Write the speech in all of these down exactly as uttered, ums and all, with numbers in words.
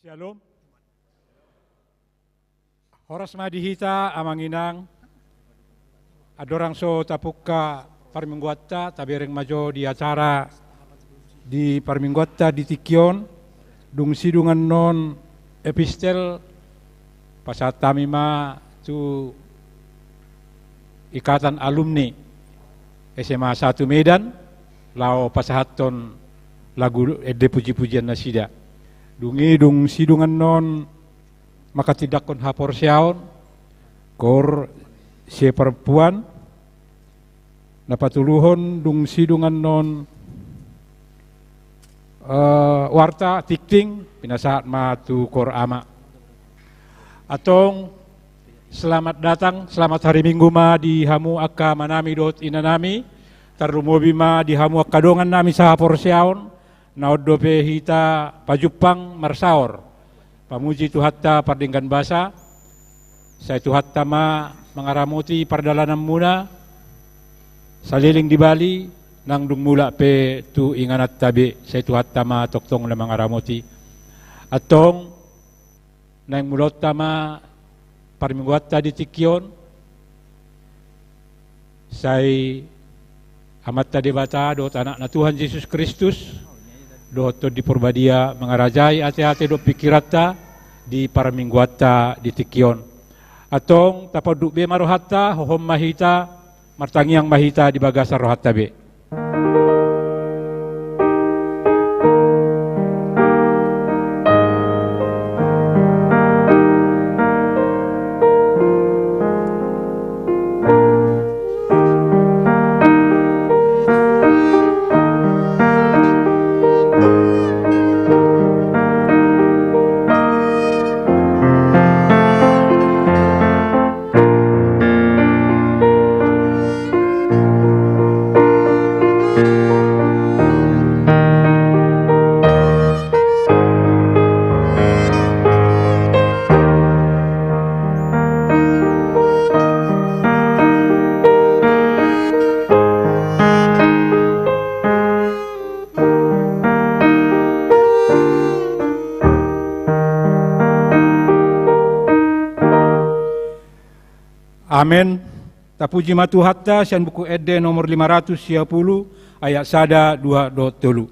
Syalom. Horas ma di hita, amang inang. Andorang so tapungka parmingguanta, tabereng ma jo di acara di parmingguanta di tingki on. Dung sidung annon epistel, pasahat hami ma tu Ikatan Alumni S M A satu Medan, laho pasahathon lagu ende puji-pujian nasida. Dung i, dung sidung annon manghatindanghon haporseaon, koor siparempuan, na patoluhon dung sidung annon, eh, warta tingting, pinasahat ma tu koor ama. Antong, selamat datang, selamat hari Minggu ma di hamu angka amanami dohot inanami, tarlumobi ma di hamu angka dongannami sahaporseaon, na on dope hita pajumpang marsaor. Pamuji Tuhanta pardenggan basa, sai Tuhanta ma mangaramoti pardalananmuna, saleleng di Bali, nang dung mulak pe tu ingananta be, sai Tuhanta ma tongtong na mangaramoti. Antong, naeng mulaonta ma parmingguanta di tingki on, sai Amanta Debata dohot Anakna Tuhan Jesus Kristus dohot Tondi Porbadia mangarajai ateate dohot pingkiranta di parmingguanta di tingki on. Antong, tapunduk be ma rohanta, hohom ma hita, martangiang ma hita di bagasan rohanta be. Amen. Tapuji ma Tuhanta, sian Buku Ende nomor lima ratus sia pulu, ayat sada, dua, dohot tolu.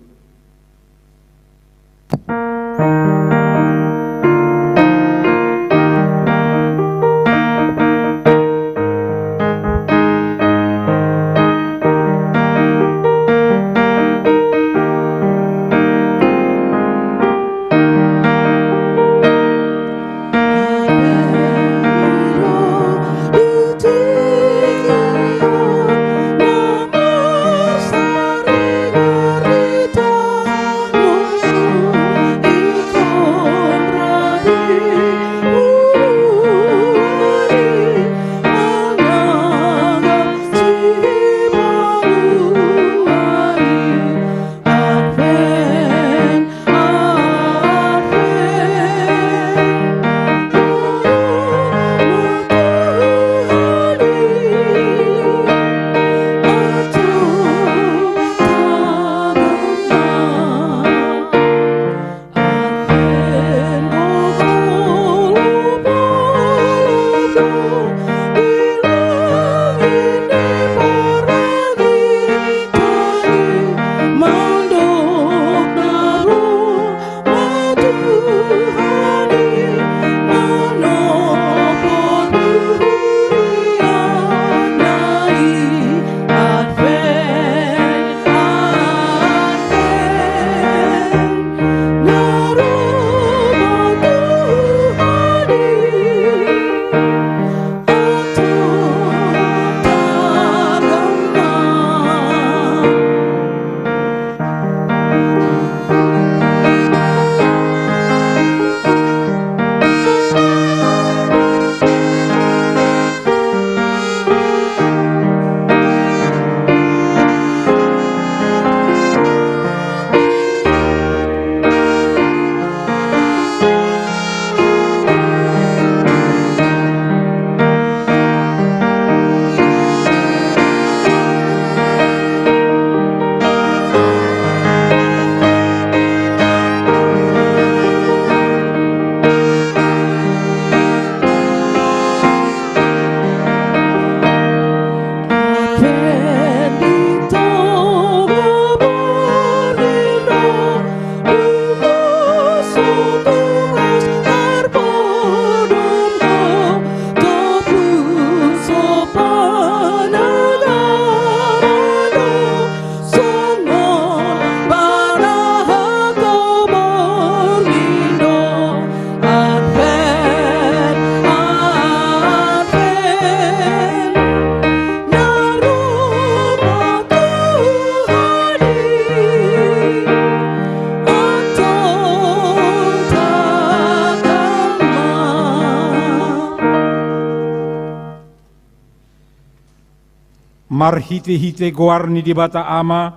Marhite-hite goar ni Debata Ama,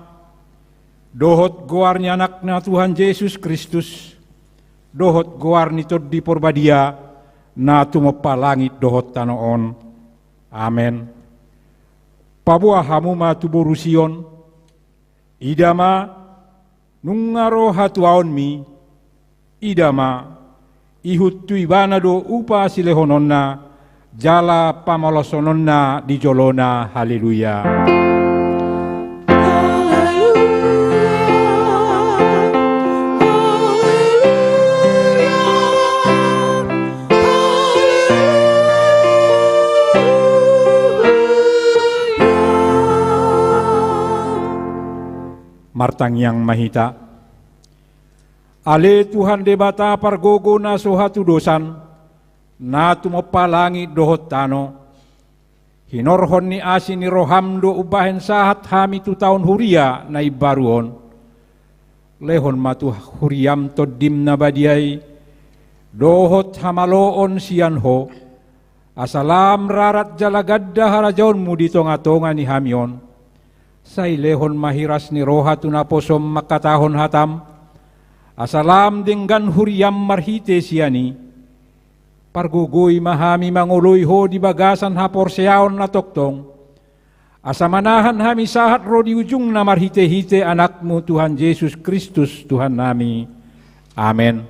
dohot goar ni Anakna Tuhan Jesus Kristus, dohot goar ni Tondi Porbadia, na tumompa langit dohot tano on. Amen. Paboa hamu ma tu boru Sion, ida ma, nunga ro hatuaonmi, ida ma, ihut tu ibana do upa silehononna, jala pamolosononna di jolona. Haleluya. Martangiang ma hita. Ale Tuhan Debata pargogo na so hatudosan, na tumompa langit dohot tano, hinorhon ni asi ni roham do umbahen sahat hami tu taon huria na imbaru on. Lehon ma tu huriam Tondim na badia i, dohot hamaloon sian Ho, asa lam rarat jala ganda harajaonmu di tonga-tonga ni hami on. Sai lehon ma hiras ni roha tu naposom mangkatahon hatam, asa lam denggan huriam marhite sian i. Pargogoi ma hami mangoloi Ho di bagasan haporseaon na tongtong, asa manahan hami sahat ro di ujungna marhite-hite Anakmu Tuhan Jesus Kristus Tuhannami. Amen.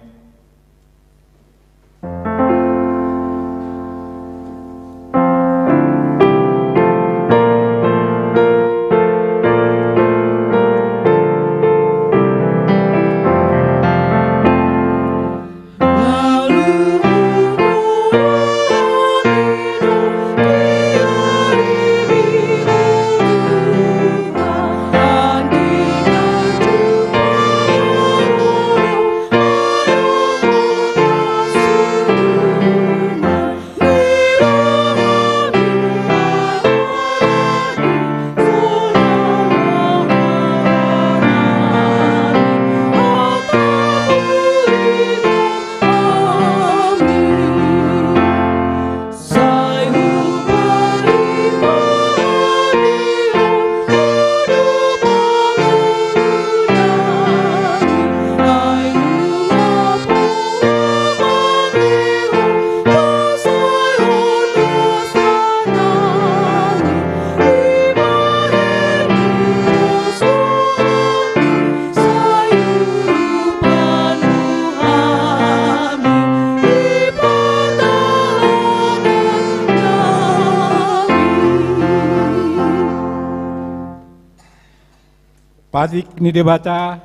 Patik ni Debata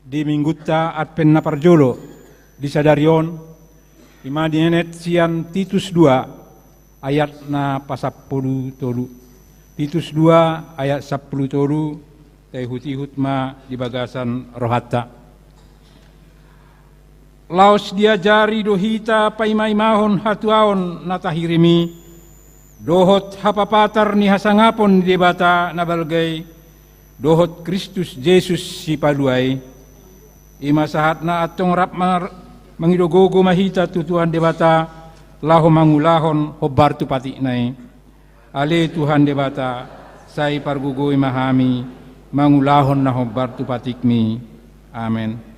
di Minggunta Advent na parjolo di sadari on, i ma dienet sian Titus dua ayat na pasampulu tolu. Titus dua ayat sampulu tolu, taihut-ihut ma di bagasan rohanta. Laos diajari do hita paima-imahon hatuaon na tahirim i, dohot hapapatar ni hasangapon ni Debata na balga i, dohot Kristus Jesus Sipalua i. I ma sahatna, antong rap mar-, mangido gogo ma hita tu Tuhan Debata, laho mangulahon hombar tu patikna i. Ale Tuhan Debata, sai pargogoi ma hami mangulahon na hombar tu patikmi. Amen.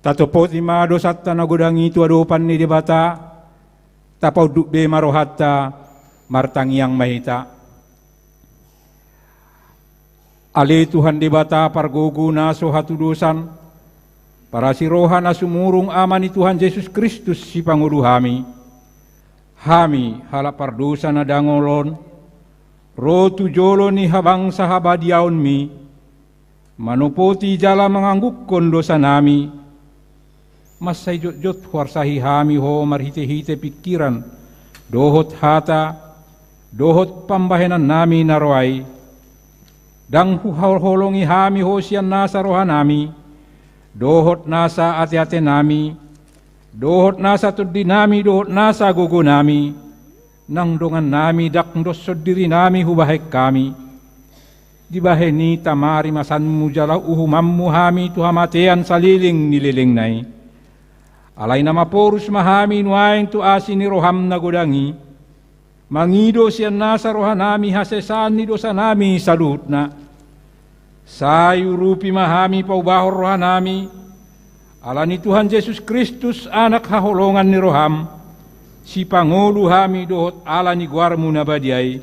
Tatompoti ma dosanta na godang i tu adopan ni Debata, tapaunduk be ma rohanta, martangiang ma hita. Ale Tuhan Debata pargogo na so hatudosan, parasi roha na sumurung Ama ni Tuhan Jesus Kristus sipangolu hami. Hami halak pardosa na dangol on, ro tu jolo ni habangsa habadiaonmi, manopoti jala manganggungkon dosanami, mansai jotjot huarsahi hami Ho marhitehite pingkiran, dohot hata, dohot pambahenannami na roa i. Ndang huhaholongi hami Ho sian nasa rohanami, dohot nasa ateatenami, dohot nasa tondinami, dohot nasa gogonami, nang dongannami, ndang dos sondirinami hubahen hami. Dibahen i tama rimasanmu jala uhumanmu hami tu hamatean saleleng ni lelengna i. Alai na maporus ma hami nuaeng tu asi ni roham na godang i, mangido sian nasa rohanami hasesaan ni dosanami saluhutna. Sai urupi ma hami paubahon rohanami, ala ni Tuhan Jesus Kristus, Anak haholongan ni roham, sipangolu hami dohot ala ni goarmu na badia i.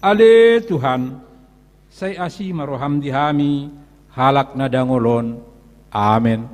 Ale Tuhan, sai asi ma roham di hami, halak na dangol on. Amen.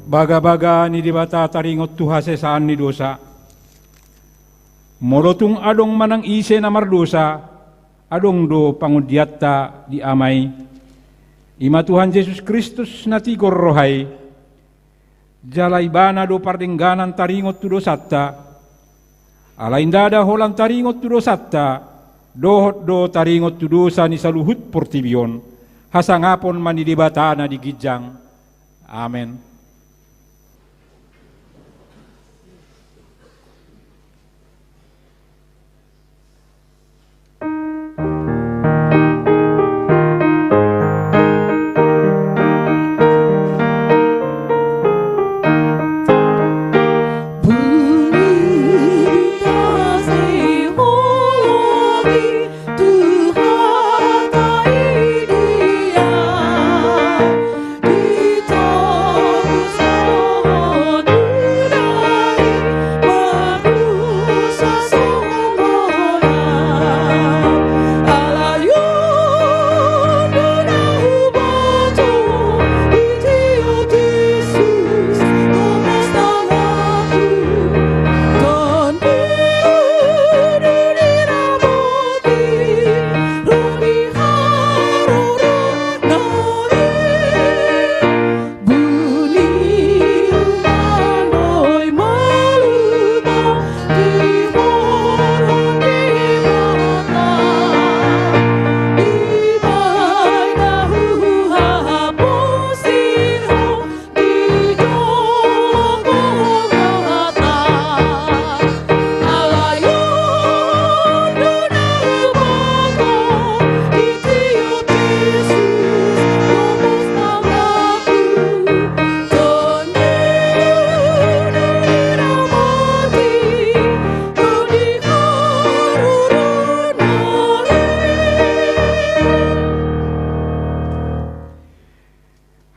Bagabaga ni Debata taringot tu hasesaan ni dosa. Molo tung adong manang ise na mardosa, adong do pangondianta di Ama i, i ma Tuhan Jesus Kristus na tigor roha i. Jala Ibana do pardengganan taringot tu dosanta. Alai ndada holan taringot tu dosanta, dohot do taringot tu dosa ni saluhut portibi on, hasangapon ma ni Debata na di ginjang. Amen.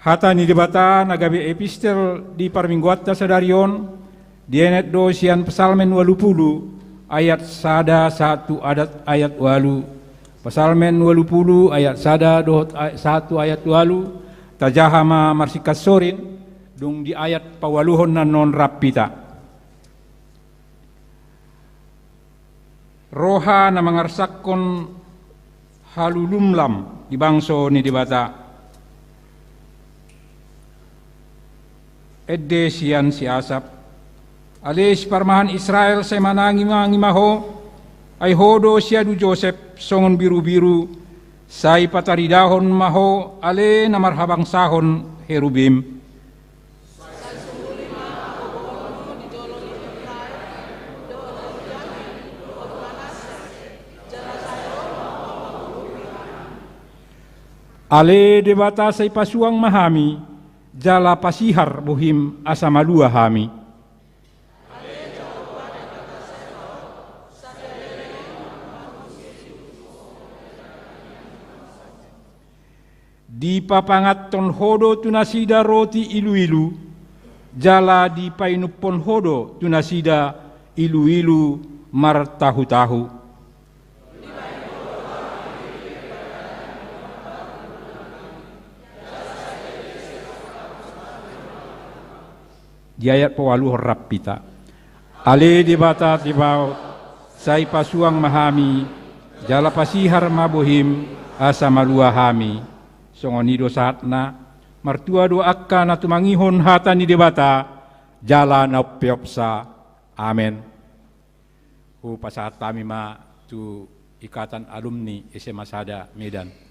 Hata ni Debata na gabe epistel di parmingguanta sadari on, dienet do sian Psalmen ualu pulu ayat sada sahat tu adat ayat ualu. Psalmen ualu pulu ayat sada dohot ay-, sahat tu ayat ualu, tajaha ma marsingkat sorin, dung di ayat paualuhon annon rap hita. Roha na mangarsakhon halulumlam di bangso ni Debata. Ende sian si Asap. Ale siparmahan Israel, sai manangimangi ma ho, ai ho do siadu Josep songon birubiru, sai pataridahon ma ho ale na marhabangsahon herubim. Ale Debata, sai pasuang ma hami, jala pasihar bohim asa malua hami. Dipapanganhon ho do tu nasida roti iluilu, jala dipainumhon ho do tu nasida iluilu martahutahu. Di ayat paualuhon rap hita. Ale Debata Zebaot, sai pasuang ma hami, jala pasihar ma bohim, asa malua hami. Songon i do sahatna, martua do angka na tumangihon hata ni Debata, jala na umpeopsa. Amen. Hupasahat hami ma tu Ikatan Alumni S M A sada Medan.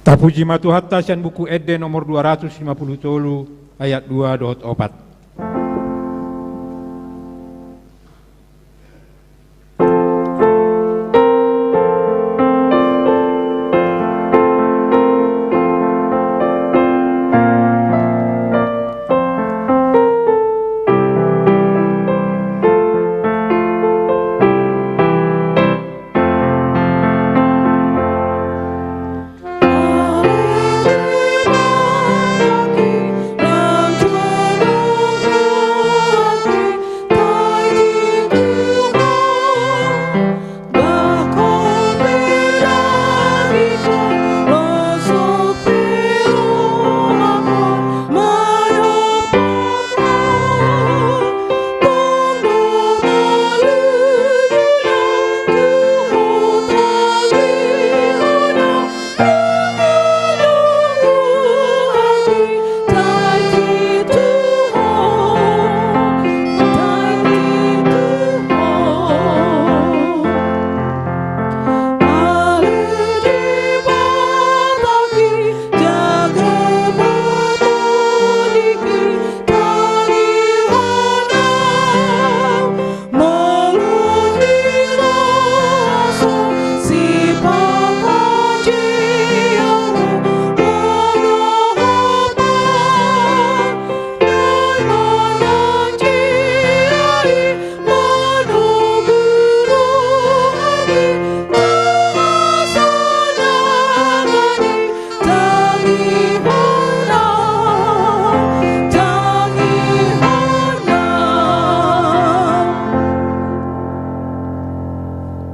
Tapuji ma Tuhanta sian Buku Ende nomor dua ratus lima puluh tolu, ayat dua dohot opat.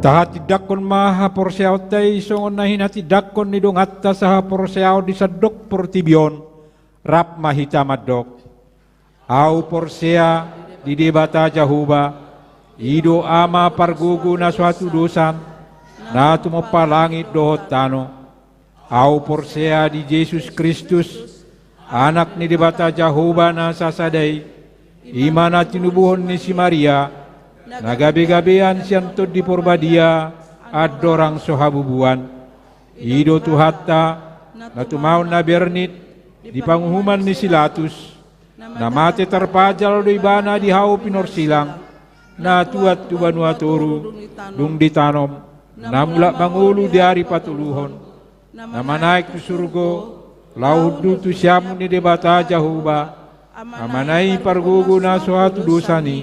Tahatindangkon ma haporseaonta i songon na hinatindangkon ni donganta sahaporseaon di sandok portibi on. Rap ma hita mandok: Ahu porsea di Debata Jahowa, i do Ama pargogo na so hatudosan, na tumompa langit dohot tano. Ahu porsea di Jesus Kristus, Anak ni Debata Jahowa na sasada i, i ma na tinubuhon ni si Maria, na gabegabean sian Tondi Porbadia, andorang so habubuan. I do Tuhanta, na tumaon na bernit di panguhuman ni si Latus, na mate tarpajal do Ibana di hau pinorsilang, na tuat tu banua toru, dung ditanom, na mulak mangolu di ari patoluhon, na manaek tu surgo, laho hundul tu siamun ni Debata Jahowa, Amana i pargogo na so hatudosan i.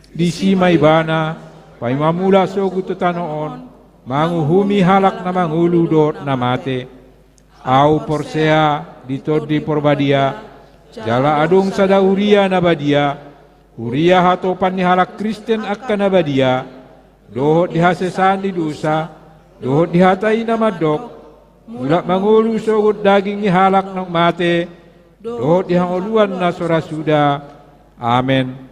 Disi ma Ibana, paima mulak sogot tu tano on, manguhumi halak na mangolu dohot na mate. Ahu porsea di Tondi Porbadia, jala adong sada huria na badia, huria hatopan ni halak Kristen angka na badia, dohot di hasesaan ni dosa, dohot di hata i na mandok, mulak mangolu sogot daging ni halak naung mate, dohot di hangoluan na so ra suda. Amen.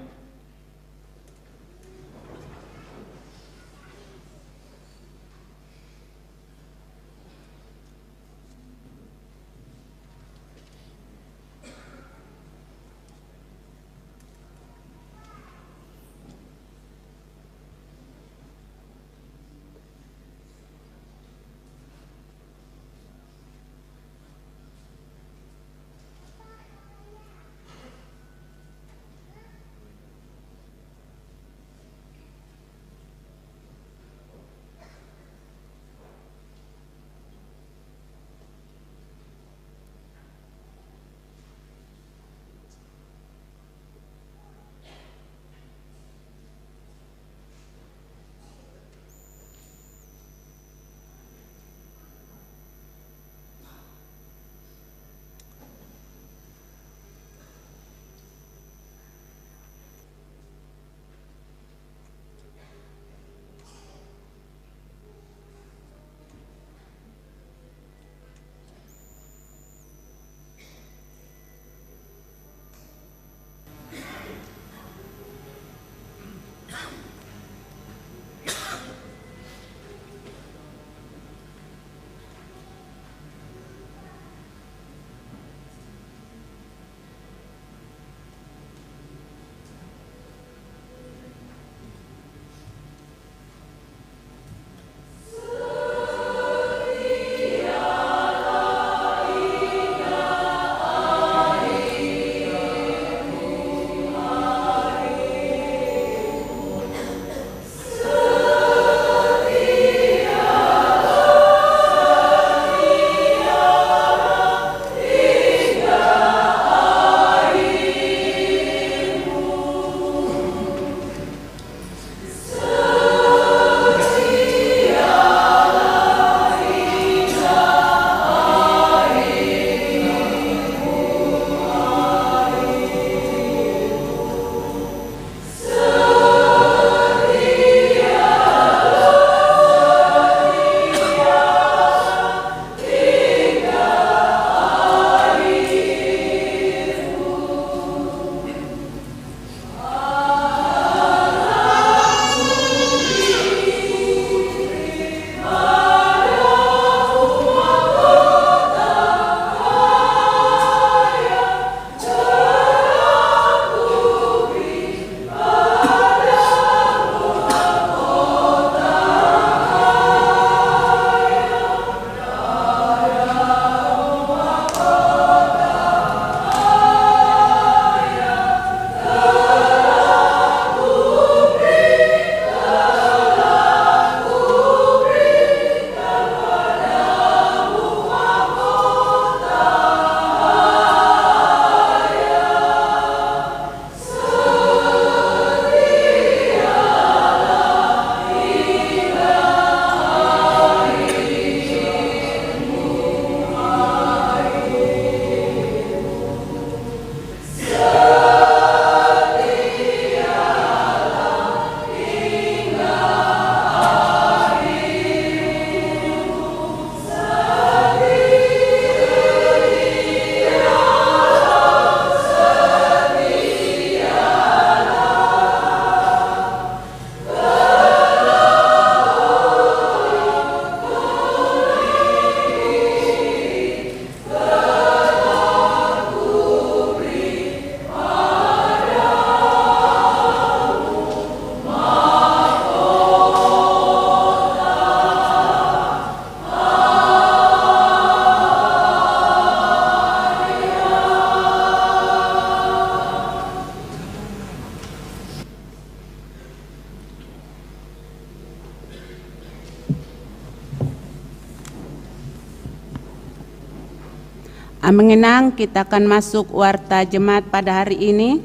Amang inang, kita akan masuk warta jemaat pada hari ini,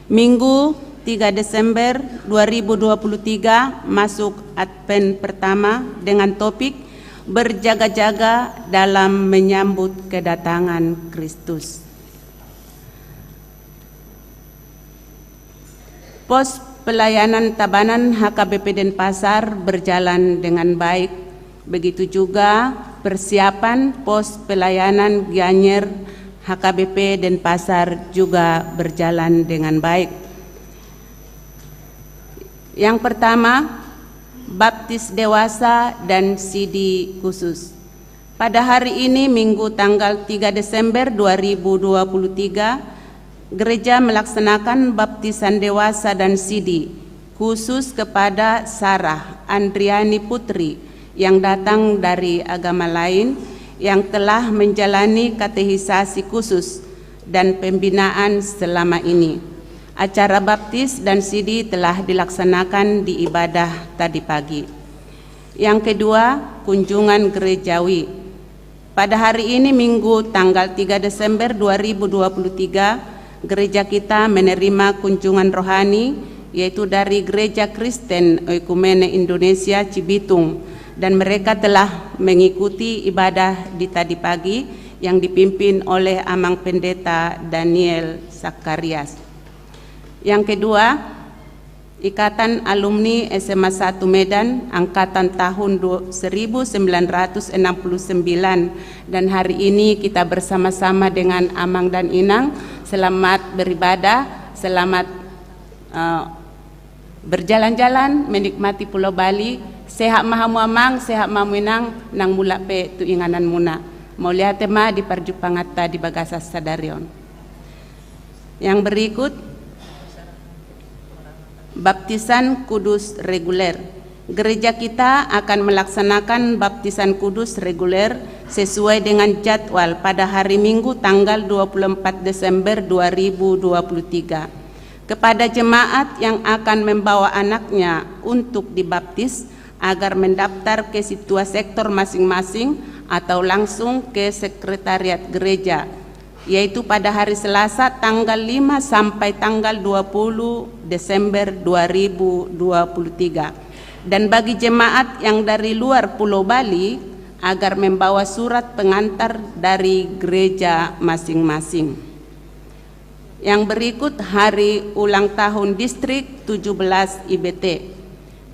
Minggu tiga Desember dua ribu dua puluh tiga, masuk Advent pertama dengan topik Berjaga-jaga dalam menyambut kedatangan Kristus. Pos pelayanan Tabanan H K B P Denpasar berjalan dengan baik. Begitu juga persiapan pos pelayanan Gianyar H K B P Denpasar juga berjalan dengan baik. Yang pertama, baptis dewasa dan sidi khusus. Pada hari ini, Minggu tanggal tiga Desember dua ribu dua puluh tiga, gereja melaksanakan baptisan dewasa dan sidi khusus kepada Sarah Andriani Putri yang datang dari agama lain yang telah menjalani katehisasi khusus dan pembinaan selama ini. Acara baptis dan sidi telah dilaksanakan di ibadah tadi pagi. Yang kedua, kunjungan gerejawi. Pada hari ini, Minggu tanggal tiga Desember dua ribu dua puluh tiga, gereja kita menerima kunjungan rohani, yaitu dari Gereja Kristen Oikumene Indonesia Cibitung, dan mereka telah mengikuti ibadah di tadi pagi yang dipimpin oleh Amang Pendeta Daniel Sakarias. Yang kedua, Ikatan Alumni S M A satu Medan, angkatan tahun du-, seribu sembilan ratus enam puluh sembilan. Dan hari ini kita bersama-sama dengan Amang dan Inang. Selamat beribadah, selamat, eh, berjalan-jalan, menikmati Pulau Bali. Sehat ma hamu Amang, sehat ma hamu Inang, nang mulak pe tu ingananmuna. Mauliate ma di parjumpanganta di bagasan sadari on. Yang berikut, baptisan kudus reguler. Gereja kita akan melaksanakan baptisan kudus reguler sesuai dengan jadwal pada hari Minggu tanggal dua puluh empat Desember dua ribu dua puluh tiga. Kepada jemaat yang akan membawa anaknya untuk dibaptis, agar mendaftar ke situa sektor masing-masing atau langsung ke sekretariat gereja, yaitu pada hari Selasa tanggal lima sampai tanggal dua puluh Desember dua ribu dua puluh tiga. Dan bagi jemaat yang dari luar Pulau Bali, agar membawa surat pengantar dari gereja masing-masing. Yang berikut, hari ulang tahun Distrik tujuh belas I B T.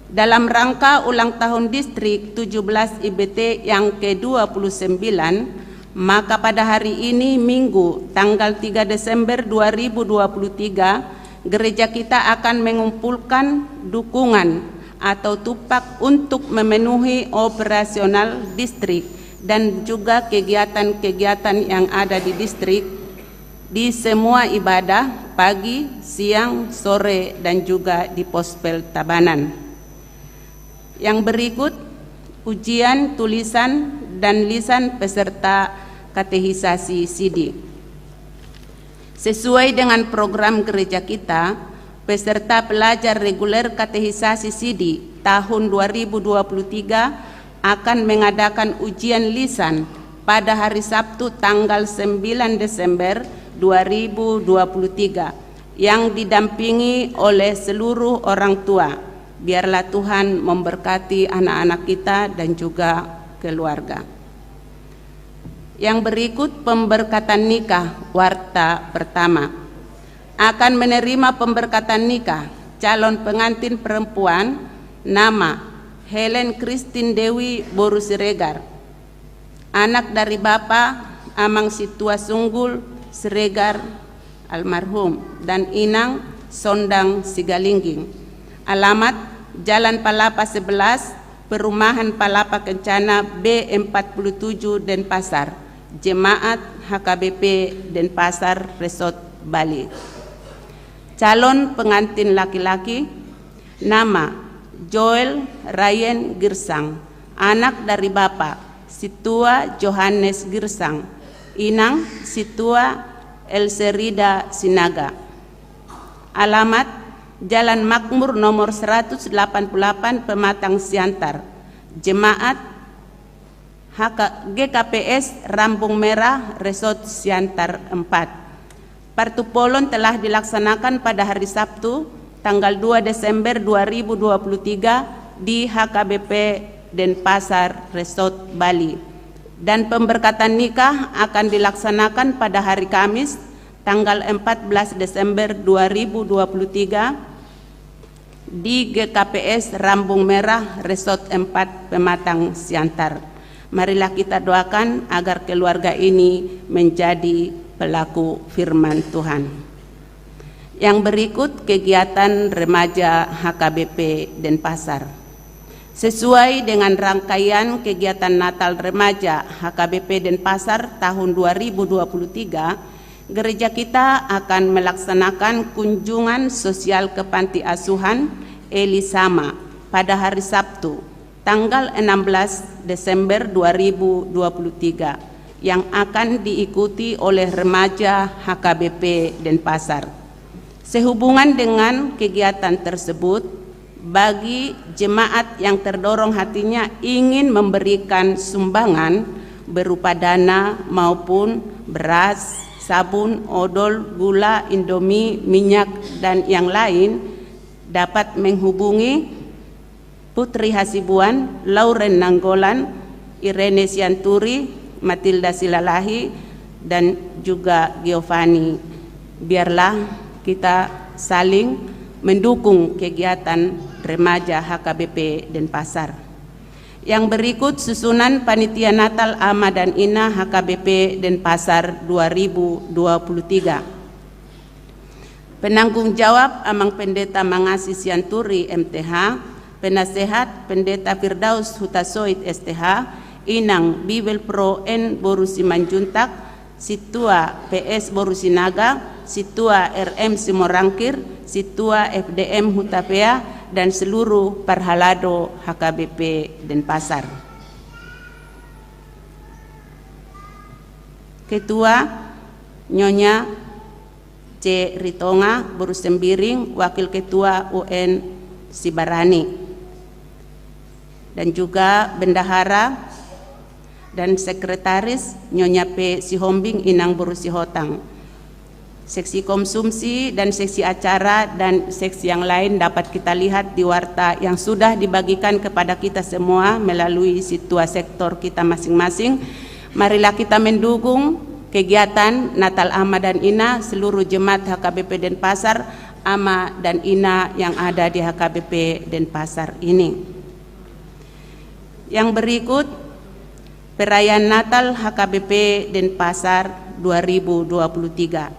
Dalam rangka ulang tahun Distrik tujuh belas I B T yang kedua puluh sembilan, maka pada hari ini, Minggu, tanggal tiga Desember dua ribu dua puluh tiga, gereja kita akan mengumpulkan dukungan atau tupak untuk memenuhi operasional distrik dan juga kegiatan-kegiatan yang ada di distrik, di semua ibadah, pagi, siang, sore, dan juga di Pospel Tabanan. Yang berikut, ujian tulisan dan lisan peserta katehisasi sidi. Sesuai dengan program gereja kita, peserta pelajar reguler katehisasi sidi tahun dua ribu dua puluh tiga akan mengadakan ujian lisan pada hari Sabtu tanggal sembilan Desember dua ribu dua puluh tiga yang didampingi oleh seluruh orang tua. Biarlah Tuhan memberkati anak-anak kita dan juga keluarga. Yang berikut, pemberkatan nikah, warta pertama. Akan menerima pemberkatan nikah calon pengantin perempuan, nama Helen Christine Dewi boru Siregar. Anak dari bapa, Amang Situa Sunggul Siregar almarhum, dan Inang Sondang Sigalingging. Alamat, Jalan Palapa sebelas, Perumahan Palapa Kencana B empat puluh tujuh, Denpasar. Jemaat H K B P Denpasar Resort Bali. Calon pengantin laki-laki, nama Joel Ryan Girsang, anak dari bapa Situa Johannes Girsang, Inang Situa Elserida Sinaga. Alamat, Jalan Makmur nomor seratus delapan puluh delapan, Pematang Siantar. Jemaat G K P S Rambung Merah Resort Siantar empat. Partumpolon telah dilaksanakan pada hari Sabtu, tanggal dua Desember dua ribu dua puluh tiga di H K B P Denpasar Resort Bali. Dan pemberkatan nikah akan dilaksanakan pada hari Kamis, tanggal empat belas Desember dua ribu dua puluh tiga, di G K P S Rambung Merah Resort empat Pematang Siantar. Marilah kita doakan agar keluarga ini menjadi pelaku firman Tuhan. Yang berikut kegiatan remaja H K B P Denpasar. Sesuai dengan rangkaian kegiatan Natal Remaja H K B P Denpasar tahun dua ribu dua puluh tiga, gereja kita akan melaksanakan kunjungan sosial ke panti asuhan Elisama pada hari Sabtu, tanggal enam belas Desember dua ribu dua puluh tiga, yang akan diikuti oleh remaja H K B P Denpasar. Sehubungan dengan kegiatan tersebut, bagi jemaat yang terdorong hatinya ingin memberikan sumbangan berupa dana maupun beras, sabun, odol, gula, Indomie, minyak, dan yang lain, dapat menghubungi Putri Hasibuan, Lauren Nanggolan, Irene Sianturi, Matilda Silalahi, dan juga Giovanni. Biarlah kita saling mendukung kegiatan remaja H K B P Denpasar. Yang berikut susunan panitia Natal Ama dan Ina H K B P Denpasar dua ribu dua puluh tiga. Penanggung jawab Amang Pendeta Mangasi Sianturi M T H, penasehat Pendeta Firdaus Hutasoit S T H, Inang Bibelvrouw N boru Simanjuntak, Sintua P S boru Sinaga, Sintua R M Simorangkir, Sintua F D M Hutapea, dan seluruh parhalado H K B P Denpasar. Ketua, Nyonya C Ritonga boru Sembiring, Wakil Ketua U N Sibarani, dan juga bendahara dan sekretaris, Nyonya P Sihombing, Inang boru Sihotang. Seksi konsumsi dan seksi acara dan seksi yang lain dapat kita lihat di warta yang sudah dibagikan kepada kita semua melalui sintua sektor kita masing-masing. Marilah kita mendukung kegiatan Natal Ama dan Ina seluruh jemaat H K B P Denpasar, Ama dan Ina yang ada di H K B P Denpasar ini. Yang berikut, perayaan Natal H K B P Denpasar dua ribu dua puluh tiga.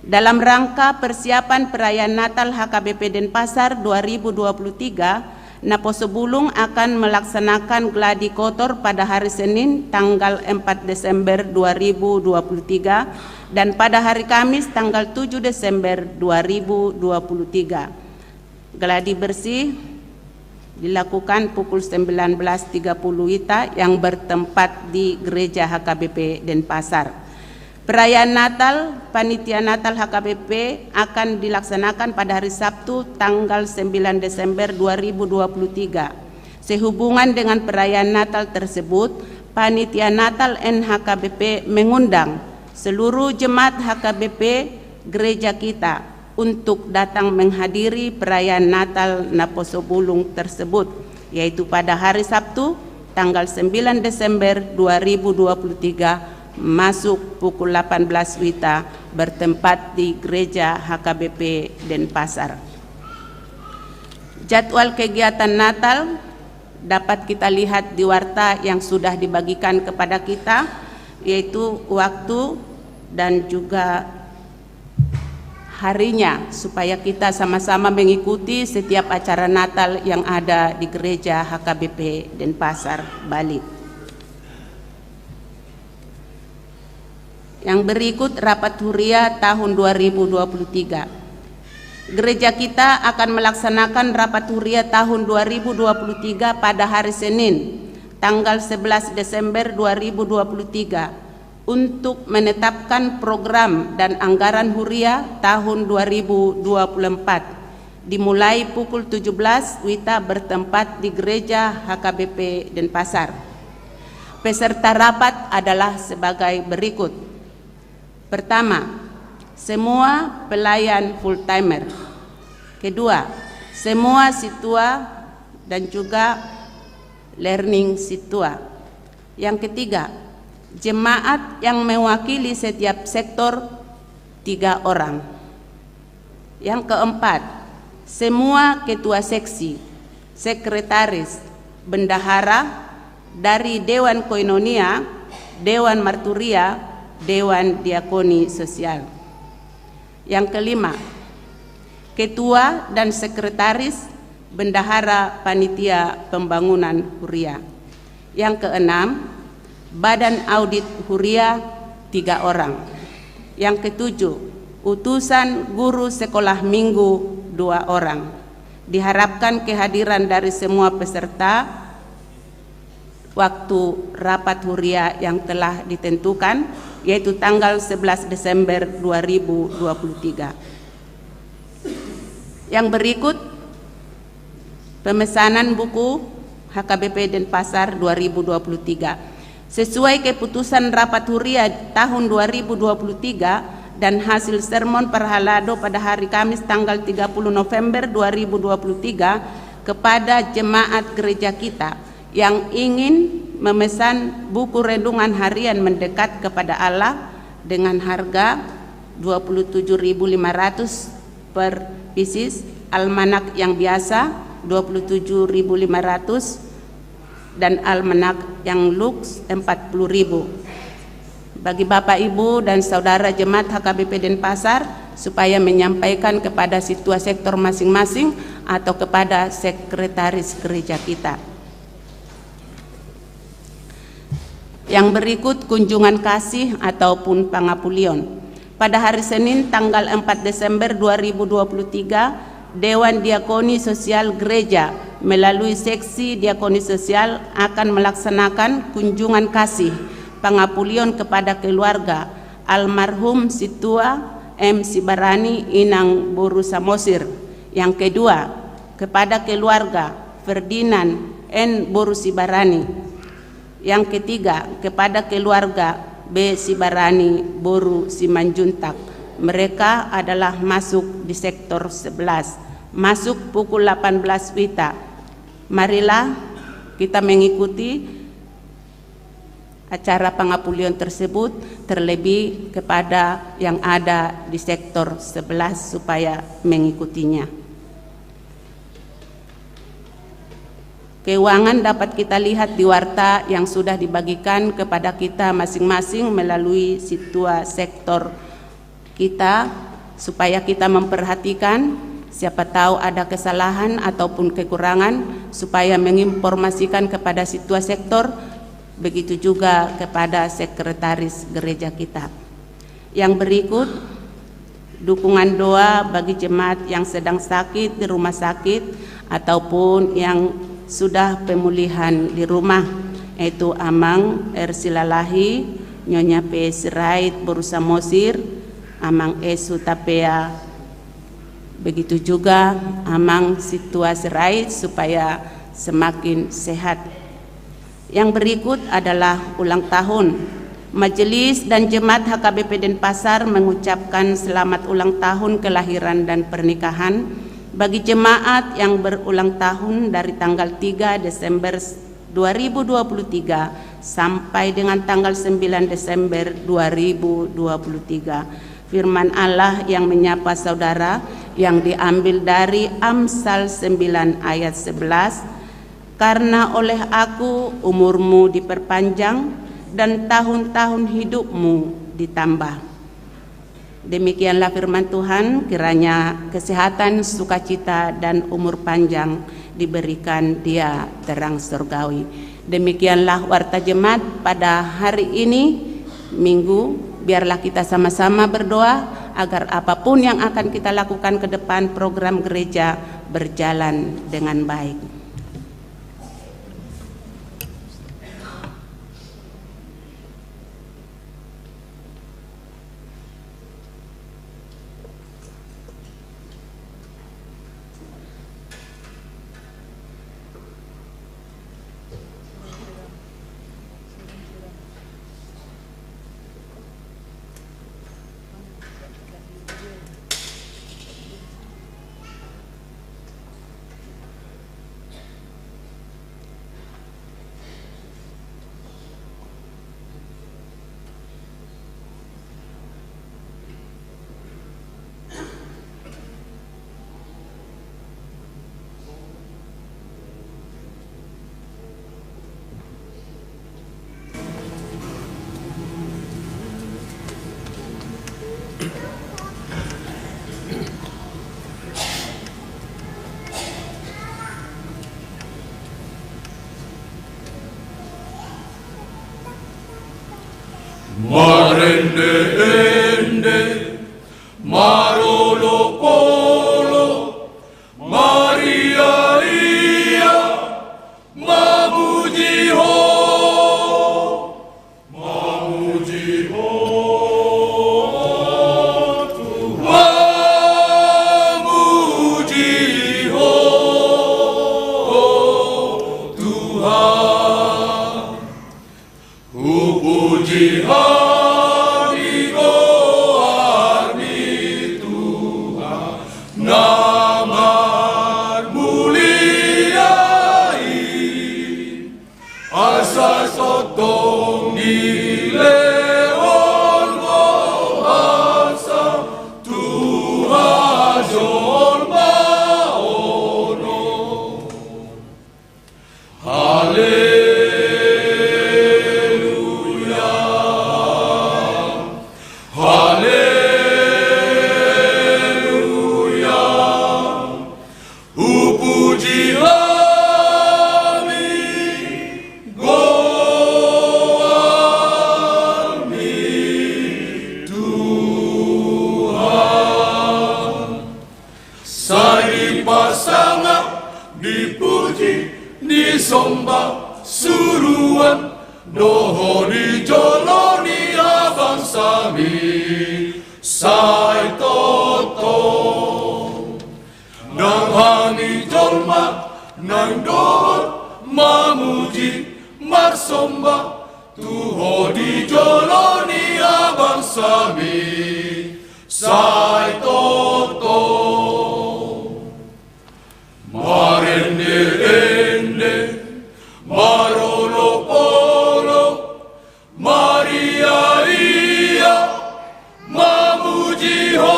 Dalam rangka persiapan perayaan Natal H K B P Denpasar dua ribu dua puluh tiga, Naposobulung akan melaksanakan gladi kotor pada hari Senin, tanggal empat Desember dua ribu dua puluh tiga, dan pada hari Kamis, tanggal tujuh Desember dua ribu dua puluh tiga. Gladi bersih dilakukan pukul sembilan belas tiga puluh WITA yang bertempat di Gereja H K B P Denpasar. Perayaan Natal, panitia Natal H K B P akan dilaksanakan pada hari Sabtu, tanggal sembilan Desember dua ribu dua puluh tiga. Sehubungan dengan perayaan Natal tersebut, panitia Natal N H K B P mengundang seluruh jemaat H K B P gereja kita untuk datang menghadiri perayaan Natal Naposobulung tersebut, yaitu pada hari Sabtu, tanggal sembilan Desember dua ribu dua puluh tiga, masuk pukul delapan belas WITA, bertempat di Gereja H K B P Denpasar. Jadwal kegiatan Natal dapat kita lihat di warta yang sudah dibagikan kepada kita, yaitu waktu dan juga harinya, supaya kita sama-sama mengikuti setiap acara Natal yang ada di Gereja H K B P Denpasar, Bali. Yang berikut, rapat huria tahun dua ribu dua puluh tiga. Gereja kita akan melaksanakan rapat huria tahun dua ribu dua puluh tiga pada hari Senin, tanggal sebelas Desember dua ribu dua puluh tiga, untuk menetapkan program dan anggaran huria tahun dua ribu dua puluh empat, dimulai pukul tujuh belas WITA, bertempat di Gereja H K B P Denpasar. Peserta rapat adalah sebagai berikut. Pertama, semua pelayan full timer. Kedua, semua sintua dan juga learning sintua. Yang ketiga, jemaat yang mewakili setiap sektor, tiga orang. Yang keempat, semua ketua seksi, sekretaris, bendahara dari Dewan Koinonia, Dewan Marturia, Dewan Diakoni Sosial. Yang kelima, ketua dan sekretaris, bendahara panitia pembangunan huria. Yang keenam, badan audit huria, tiga orang. Yang ketujuh, utusan guru sekolah minggu, dua orang. Diharapkan kehadiran dari semua peserta waktu rapat huria yang telah ditentukan, yaitu tanggal sebelas Desember dua ribu dua puluh tiga. Yang berikut, pemesanan buku H K B P Denpasar dua ribu dua puluh tiga. Sesuai keputusan rapat huria tahun dua ribu dua puluh tiga dan hasil sermon parhalado pada hari Kamis tanggal tiga puluh November dua ribu dua puluh tiga kepada jemaat gereja kita yang ingin memesan buku renungan harian Mendekat Kepada Allah dengan harga dua puluh tujuh ribu lima ratus per pieces, almanak yang biasa dua puluh tujuh ribu lima ratus, dan almanak yang luxe empat puluh ribu. Bagi Bapak, Ibu, dan Saudara Jemaat H K B P Denpasar, supaya menyampaikan kepada sintua sektor masing-masing atau kepada sekretaris gereja kita. Yang berikut kunjungan kasih ataupun pangapulion. Pada hari Senin tanggal empat Desember dua ribu dua puluh tiga, Dewan Diakoni Sosial Gereja melalui Seksi Diakoni Sosial akan melaksanakan kunjungan kasih pangapulion kepada keluarga almarhum Sintua M Sibarani Inang Boru Samosir. Yang kedua, kepada keluarga Ferdinand N Boru Sibarani. Yang ketiga, kepada keluarga B Sibarani Boru Simanjuntak. Mereka adalah masuk di sektor sebelas. Masuk pukul delapan belas wita. Marilah kita mengikuti acara pangapulion tersebut, terlebih kepada yang ada di sektor sebelas supaya mengikutinya. Keuangan dapat kita lihat di warta yang sudah dibagikan kepada kita masing-masing melalui sintua sektor kita, supaya kita memperhatikan, siapa tahu ada kesalahan ataupun kekurangan, supaya menginformasikan kepada sintua sektor, begitu juga kepada sekretaris gereja kita. Yang berikut, dukungan doa bagi jemaat yang sedang sakit di rumah sakit ataupun yang sudah pemulihan di rumah, yaitu Amang R Silalahi, Nyonya P Sirait Boru Samosir, Amang S Hutapea, begitu juga Amang Sintua Sirait, supaya semakin sehat. Yang berikut adalah ulang tahun. Majelis dan Jemaat H K B P Denpasar mengucapkan selamat ulang tahun kelahiran dan pernikahan bagi jemaat yang berulang tahun dari tanggal tiga Desember dua ribu dua puluh tiga sampai dengan tanggal sembilan Desember dua ribu dua puluh tiga. Firman Allah yang menyapa saudara yang diambil dari Amsal sembilan ayat sebelas, "Karena oleh Aku umurmu diperpanjang dan tahun-tahun hidupmu ditambah." Demikianlah firman Tuhan, kiranya kesehatan, sukacita, dan umur panjang diberikan Dia terang surgawi. Demikianlah warta jemaat pada hari ini, Minggu. Biarlah kita sama-sama berdoa agar apapun yang akan kita lakukan ke depan, program gereja berjalan dengan baik. Marende-ende, marolopolop, mariaia, mamuji Ho, mamuji Ho, Tuhan, mamuji Ho, Tuhan. Hupuji hami goarMi, Tuhan na marmulia i. Asa tongtong dilehon Ho hasa tu hajolmaon on. Haleluya, haleluya. Hupuji hami goarMi, Tuhan. Sai dipasangap, dipuji, disomba suruan do Ho di jolo ni habangsami, sai tongtong. Nang hami jolma naeng dohot mamuji, marsomba tu Ho di jolo ni habangsami, sai tongtong. Marende-ende, marolopolop, mariaia, mamuji Ho,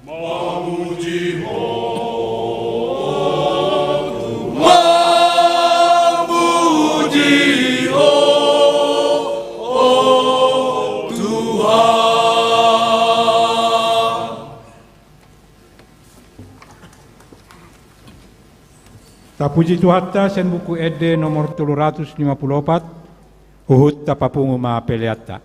mamuji Ho, mamuji Ho, Tuhan. Tapuji Tuhanta sian Buku Ende nomor tolu ratus lima pulu opat, huhut tapapungu ma peleanta.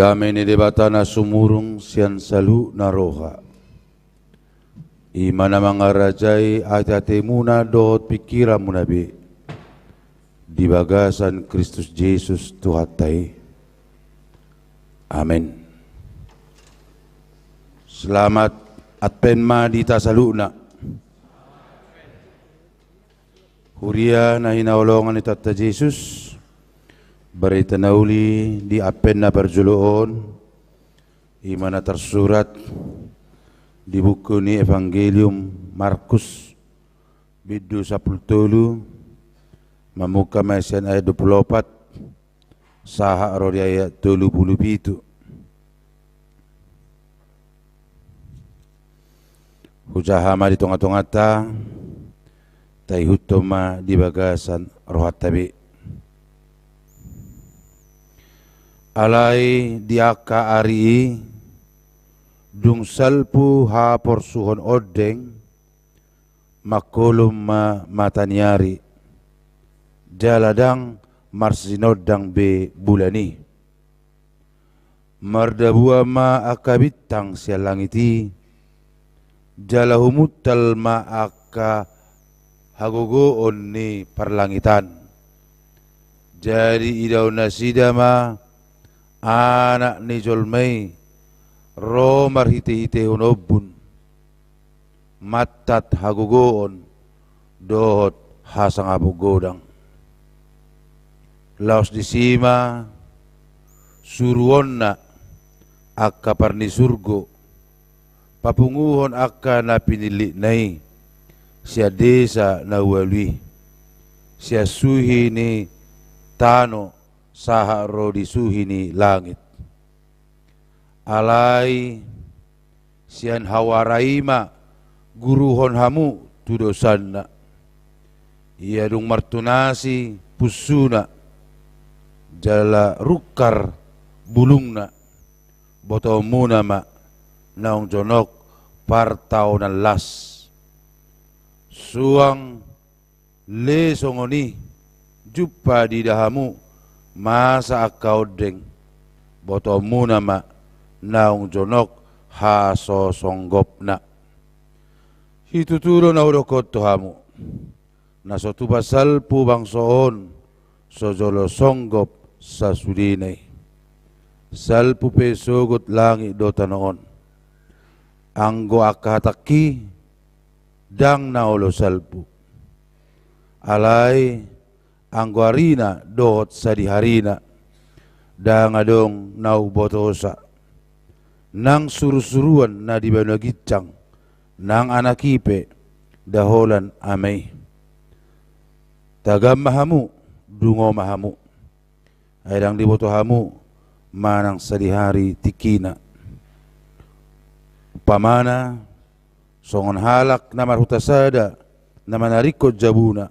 Dame ni Debata na sumurung sian saluhutna roha, i ma na mangarajai ateatemuna dohot pingkiranmuna be di bagasan Kristus Jesus Tuhanta i. Amen. Selamat Advent ma di hita saluhutna. Huria na hinaholongan ni Tuhanta Jesus, barita na uli di Advent na parjolo on, i ma na tarsurat di buku ni Evangelium Markus, bindu sampulu tolu, mamungka ma sian ayat dua pulu opat, sahat ro di ayat tolu pulu pitu. Hujaha ma di tongatonganta, taihuthon ma di bagasan rohanta be. Alai di angka ari i, dung salpu haporsuhon ondeng, mangkolom ma mata ni ari, jala ndang marsinondang be bulan i. Mardabuan ma angka bintang sian langit i, jala humuntal ma angka hagogoon ni parlangitan. Jadi idaon nasida ma Anak ni jolma i ro marhitehitehon ombun, mantat hagogoon dohot hasangapon godang. Laos disi ma suruonna angka par ni surgo papunguhon angka na pinillitna i sian desa na ualu i, sian suhi ni tano sahat ro di suhi ni langit. Alai sian hawara i ma guruhon hamu tu dosanna. Ia dung martunasi punsuna jala rungkar bulungna, botoonmuna ma naung jonok partaonan las. Suang le songon i jumpa diida hamu masa angka ondeng, botoonmuna ma naung jonok hasosonggopna. Situtu do na hudokkon tu hamu, na so tupa salpu bangso on so jolo songgop sasudena i. Salpu pe sogot langit do tano on. Anggo angka hatangki ndang na olo salpu. Alai anggo arina dohot sadiharina, ndang adong na umbotosa. Nang surusuruan na di banua ginjang, nang anak i pe, nda holan ama i. Tagam ma hamu, dungo ma hamu. Ai ndang diboto hamu manang sadihari tingkina. Umpamana, songon halak na marhuta sada na manaringkon jabuna,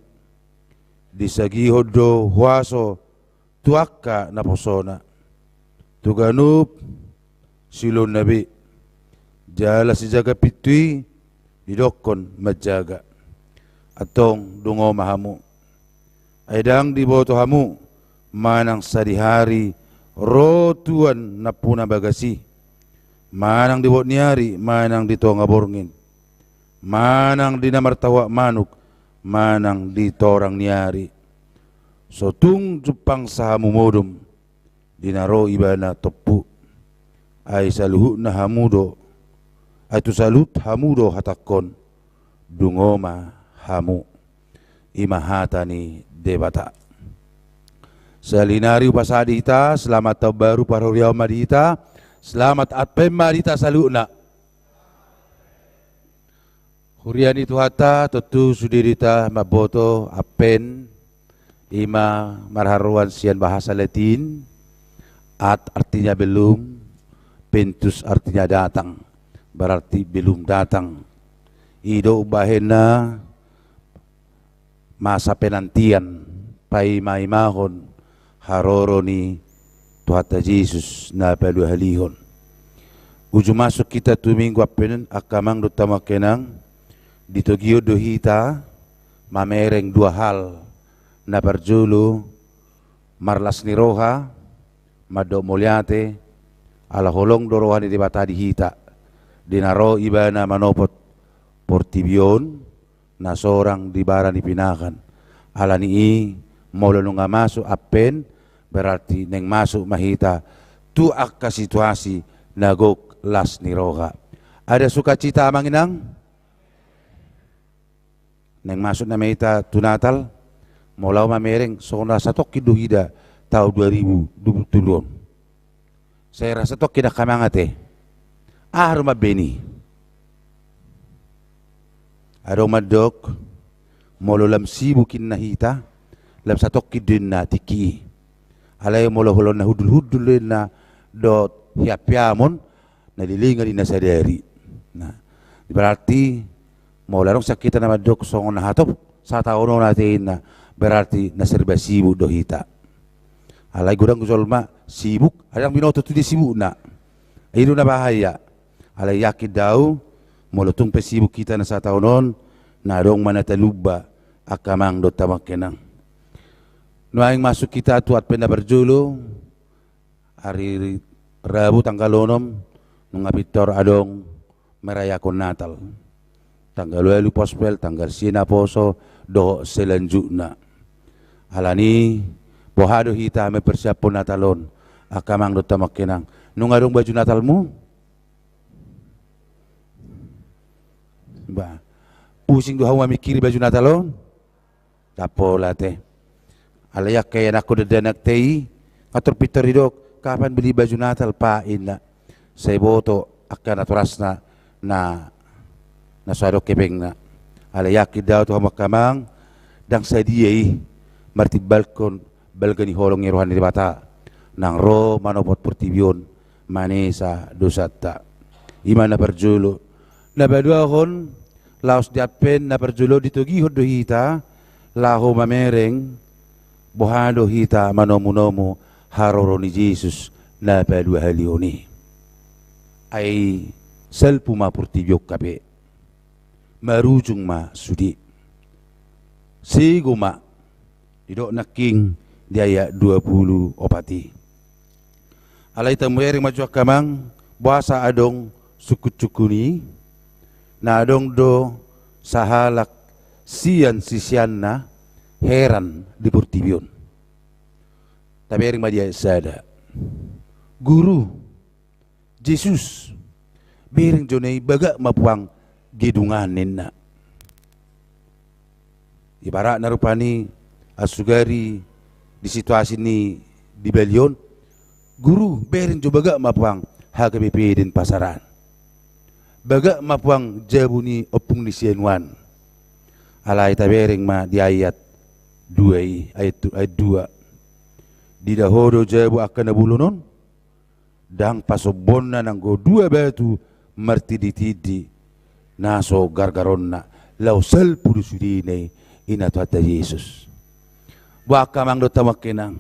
disagihon do huaso tu angka naposona, tu ganup siulonna be. Jala sijaga pintu i didokkon manjaga. Antong dungo ma hamu. Ai ndang diboto hamu manang sadihari ro tuan nampuna bagas i, manang di bot ni ari, manang di tonga borngin, manang di na martahuak manuk, manang di torang ni ari. So tung jumpangsa hamu modom di na ro ibana tompu. Ai saluhutna hamu do, ai tu saluhut hamu do hatangkon, dungo ma hamu. I ma hata ni Debata. Sahali nari hupasahat di hita selamat taon baru parhuriaon ma di hita, selamat Advent ma di hita saluhutna. Huria ni Tuhanta, tontu sude do hita mamboto Advent, i ma marharoan sian bahasa Latin, ad artinya belum, ventus artinya datang, berarti belum datang. I do umbahenna masa penantian, paimaimahon haroro ni Tuhanta Jesus na paduahalihon. Uju masuk hita tu Minggu Advent, angka amang dohot hamu angka inang, ditogihon do hita mamereng dua hal. Na parjolo, marlas ni roha, mandok mauliate, Ala holong do roha ni Debata di hita, di na ro Ibana manopot portibi on, na sorang di bara ni pinahan. Ala ni i, molo nunga masuk Advent, berarti naeng masuk ma hita tu angka situasi na gok las ni roha. Ada sukacita, amang inang? Naeng masuk nama hita tu Natal, molo au mamereng, songon na satongkin do hita taon dua ribu dua puluh tolu on. Sai ra satongkin angka amang ate. Aha do mambaen i? Adong mandok, molo lam sibuk inna hita, lam satongkin do inna tingki i. Alai molo holan na hundul-hundul do inna dohot hiamhiamon, na leleng do inna sadari. Nah, berarti molo adong sian hita na mandok songon na hatop sataon on ate inna, berarti na serba sibuk do hita. Alai godang jolma sibuk, ndang binoto tu dia sibukna. I do na bahaya. Alai yakin do au, molo tung pe sibuk hita na sataon on, na adong ma na talumba, angka amang dohot amang inang. Nuaeng masuk hita tu Advent na parjolo, ari Rabu tanggal onom, nunga pintor adong merayakon Natal. Tanggal ualu Pospel, tanggal sia na poso, dohot selanjutna. Ala ni i, boha do hita mempersiaphon Natal on, angka amang dohot amang inang? Nunga adong baju Natalmu? Bah, pusing do hamu mamingkiri baju Natal on? Ndang pola ate. Alai angka ianakhon dakdanak ate i, nga tor pintor didok, kapan beli baju Natal, Pak, inna. Sai boto angka natorasna na, na so adong hepengna. Alai yakin do au tu hamu angka amang, ndang sadia i martimbalhon balga ni holong ni roha ni Debata, naeng ro manopot portibi on, manesa dosanta. I ma na parjolo. Na paduahon, laos di Advent na parjolo ditogihon do hita laho mamereng, boha do hita manomunomu haroro ni Jesus na paduahalihon i. Ai salpu ma portibi on hape, marujung ma sude. Sego ma, didok nangkin di ayat dua pulu opat i. Alai tabereng ma jo angka amang, boasa adong sungkunsungkun i? Na adong do sahalak sian siseanna heran di portibi on. Tabereng ma di ayat sada. Guru, Jesus, bereng jo na i, bagak ma puang gedung an, ninna. Ibaratna rupani, asugari di situasi ni di balion, Guru, bereng jo, bagak ma puang H K B P Denpasar an. Bagak ma puang jabu ni ompung ni si anu an. Alai tabereng ma di ayat dua i, ayat tu-, ayat dua. Diida Ho do jabu angka na bolon on? Ndang pasombonna nanggo dua batu martinditindi na so gargaronna, laho salpu do sudena i, ninna Tuhanta Jesus. Boha angka amang dohot amang inang,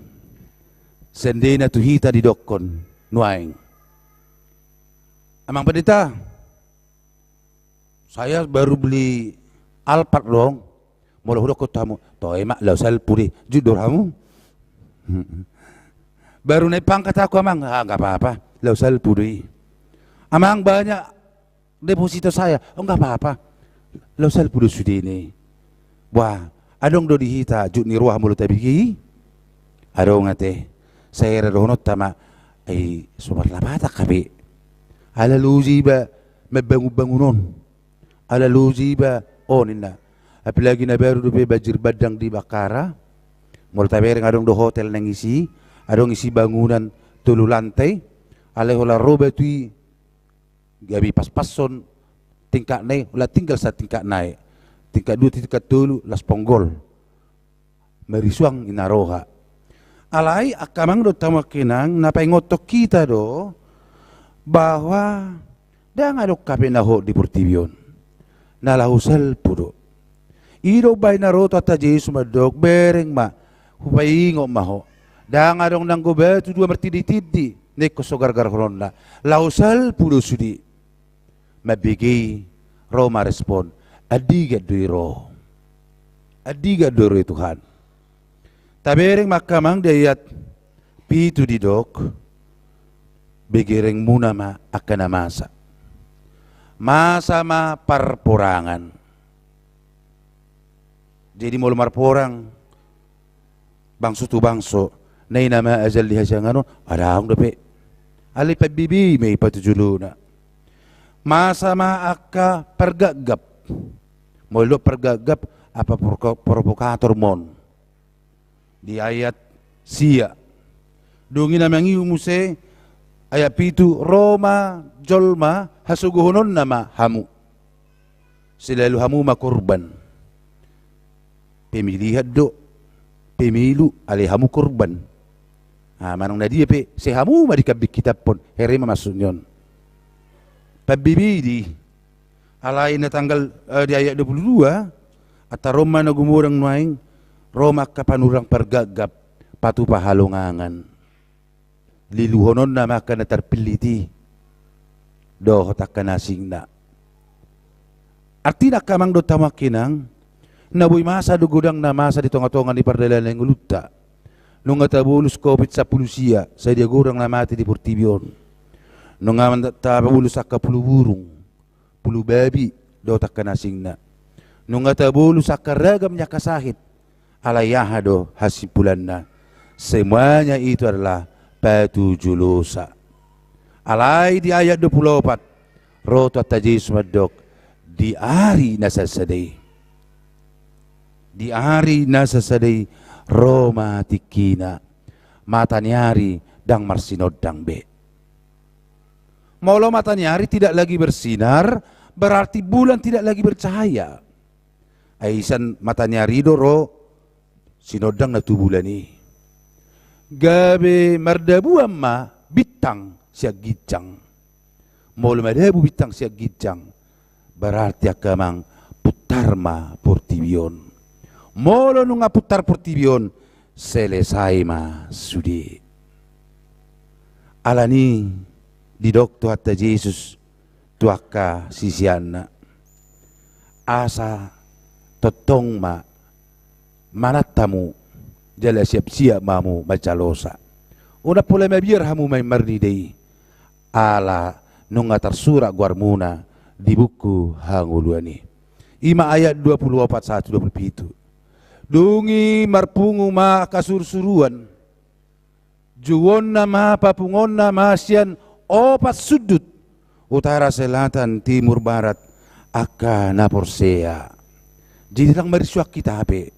seandainya tu hita didokkon nuaeng, Amang Pendeta, saya baru beli Alphard dong. Molo hudokkon tu hamu, toe ma, laho salpu do i, jut do hamu. Baru naik pangkat aku, Amang. Ah, nggak apa-apa, laho salpu do i. Amang, banyak deposito saya. Oh, nggak apa-apa, laho salpu do sudena i. Wah, adong do di hita jut ni roha molo tabege i? Adong ate. Sai ra dohononta ma, ai so marlapatan hape. Ala loja iba mambangun bangunon. Ala loja iba, o, ninna. Apalagi na baru dope banjir bandang di Bakkara. Molo tabereng, adong do hotel naeng isi, adong isi bangunan tolu lantai. Alai holan ro batu i, gabe paspashon tingkatna i, holan tinggal satingkat naek. Tingkat dua, tingkat tolu, las ponggol. Marisuang ninna roha. Alai angka amang dohot amang inang, na paingothon hita do bahwa ndang adong hape na hot di portibi on. Na laho salpu do. I do umbahen na ro Tuhanta Jesus mandok, bereng ma, hupaingot ma ho. Ndang adong nanggo batu dua martinditindi na ingkon so gargarhononna. Laho salpu do sude. Mambege i, ro ma respon, andigan do i ro? Andigan do i ro, Tuhan? Tabereng ma angka amang di ayat pitu didok, begerengmuna ma angka na masa. Masa ma parporangan. Jadi molo marporang bangso tu bangso, na i nama ajal di hasiangan on, adong dope. Alai pambibi ma i patujolona. Masa ma angka pargapgap. Molo didok pargapgap, apa provokator ma on. Di ayat sia. Dung i na mangihut muse, ayat pitu, ro ma jolma hasogohononna ma hamu. Selalu hamu ma korban. Pemilihan do, pemilu, alai hamu korban. Manang na dia pe, sai hamu ma di kambing hitaphon, here ma maksud ni on. Pambibi di, alai na tanggal, eh, di ayat dua puluh dua, antar ro ma na gumodang nuaeng, ro ma angka panurang pargapgap, patupa halongangan. Liluhononna ma angka na tarpillit i dohot angka na asingna. Artina angka amang dohot hamu angka inang, na boi masa do godang na masa di tongatonga ni pardalanan ni ngolunta. Nunga tabolus covid sampulu sia, sadia godang na mate di portibi on. Nunga tabolus angka pulu burung, pulu babi dohot angka na asingna. Nunga tabolus angka ragam ni angka sahit. Alai aha do hasimpulanna? Semuanya itu adalah patujolosa. Alai di ayat dua puluh opat, ro Tuhanta Jesus mandok, di ari na sasada i. Di ari na sasada i ro ma tingkina. Mataniari ndang marsinondang be. Molo mataniari tidak lagi bersinar, berarti bulan tidak lagi bercahaya. Ai sian mataniari do ro sinondang na tu bulan i. Gabe mardabuan ma bintang sian ginjang. Molo madabu bintang sian ginjang, berarti angka amang putar ma portibi on. Molo nunga putar portibi on, selesai ma sude. Alani didok Tuhanta Jesus tu angka siseanna, asa tongtong ma manat hamu jala siapsiap ma hamu manjalosa. Unang pola mabiar hamu main marnida i, ala nunga tarsurat goarmuna di buku hangoluan i. I ma ayat dua puluh opat sahat tu dua puluh pitu. Dung i marpungu ma angka surusuruan. Jouonna ma, papungonna ma sian opat sundut, utara, selatan, timur, barat, angka na porsea. Jadi ndang marisuang hita hape.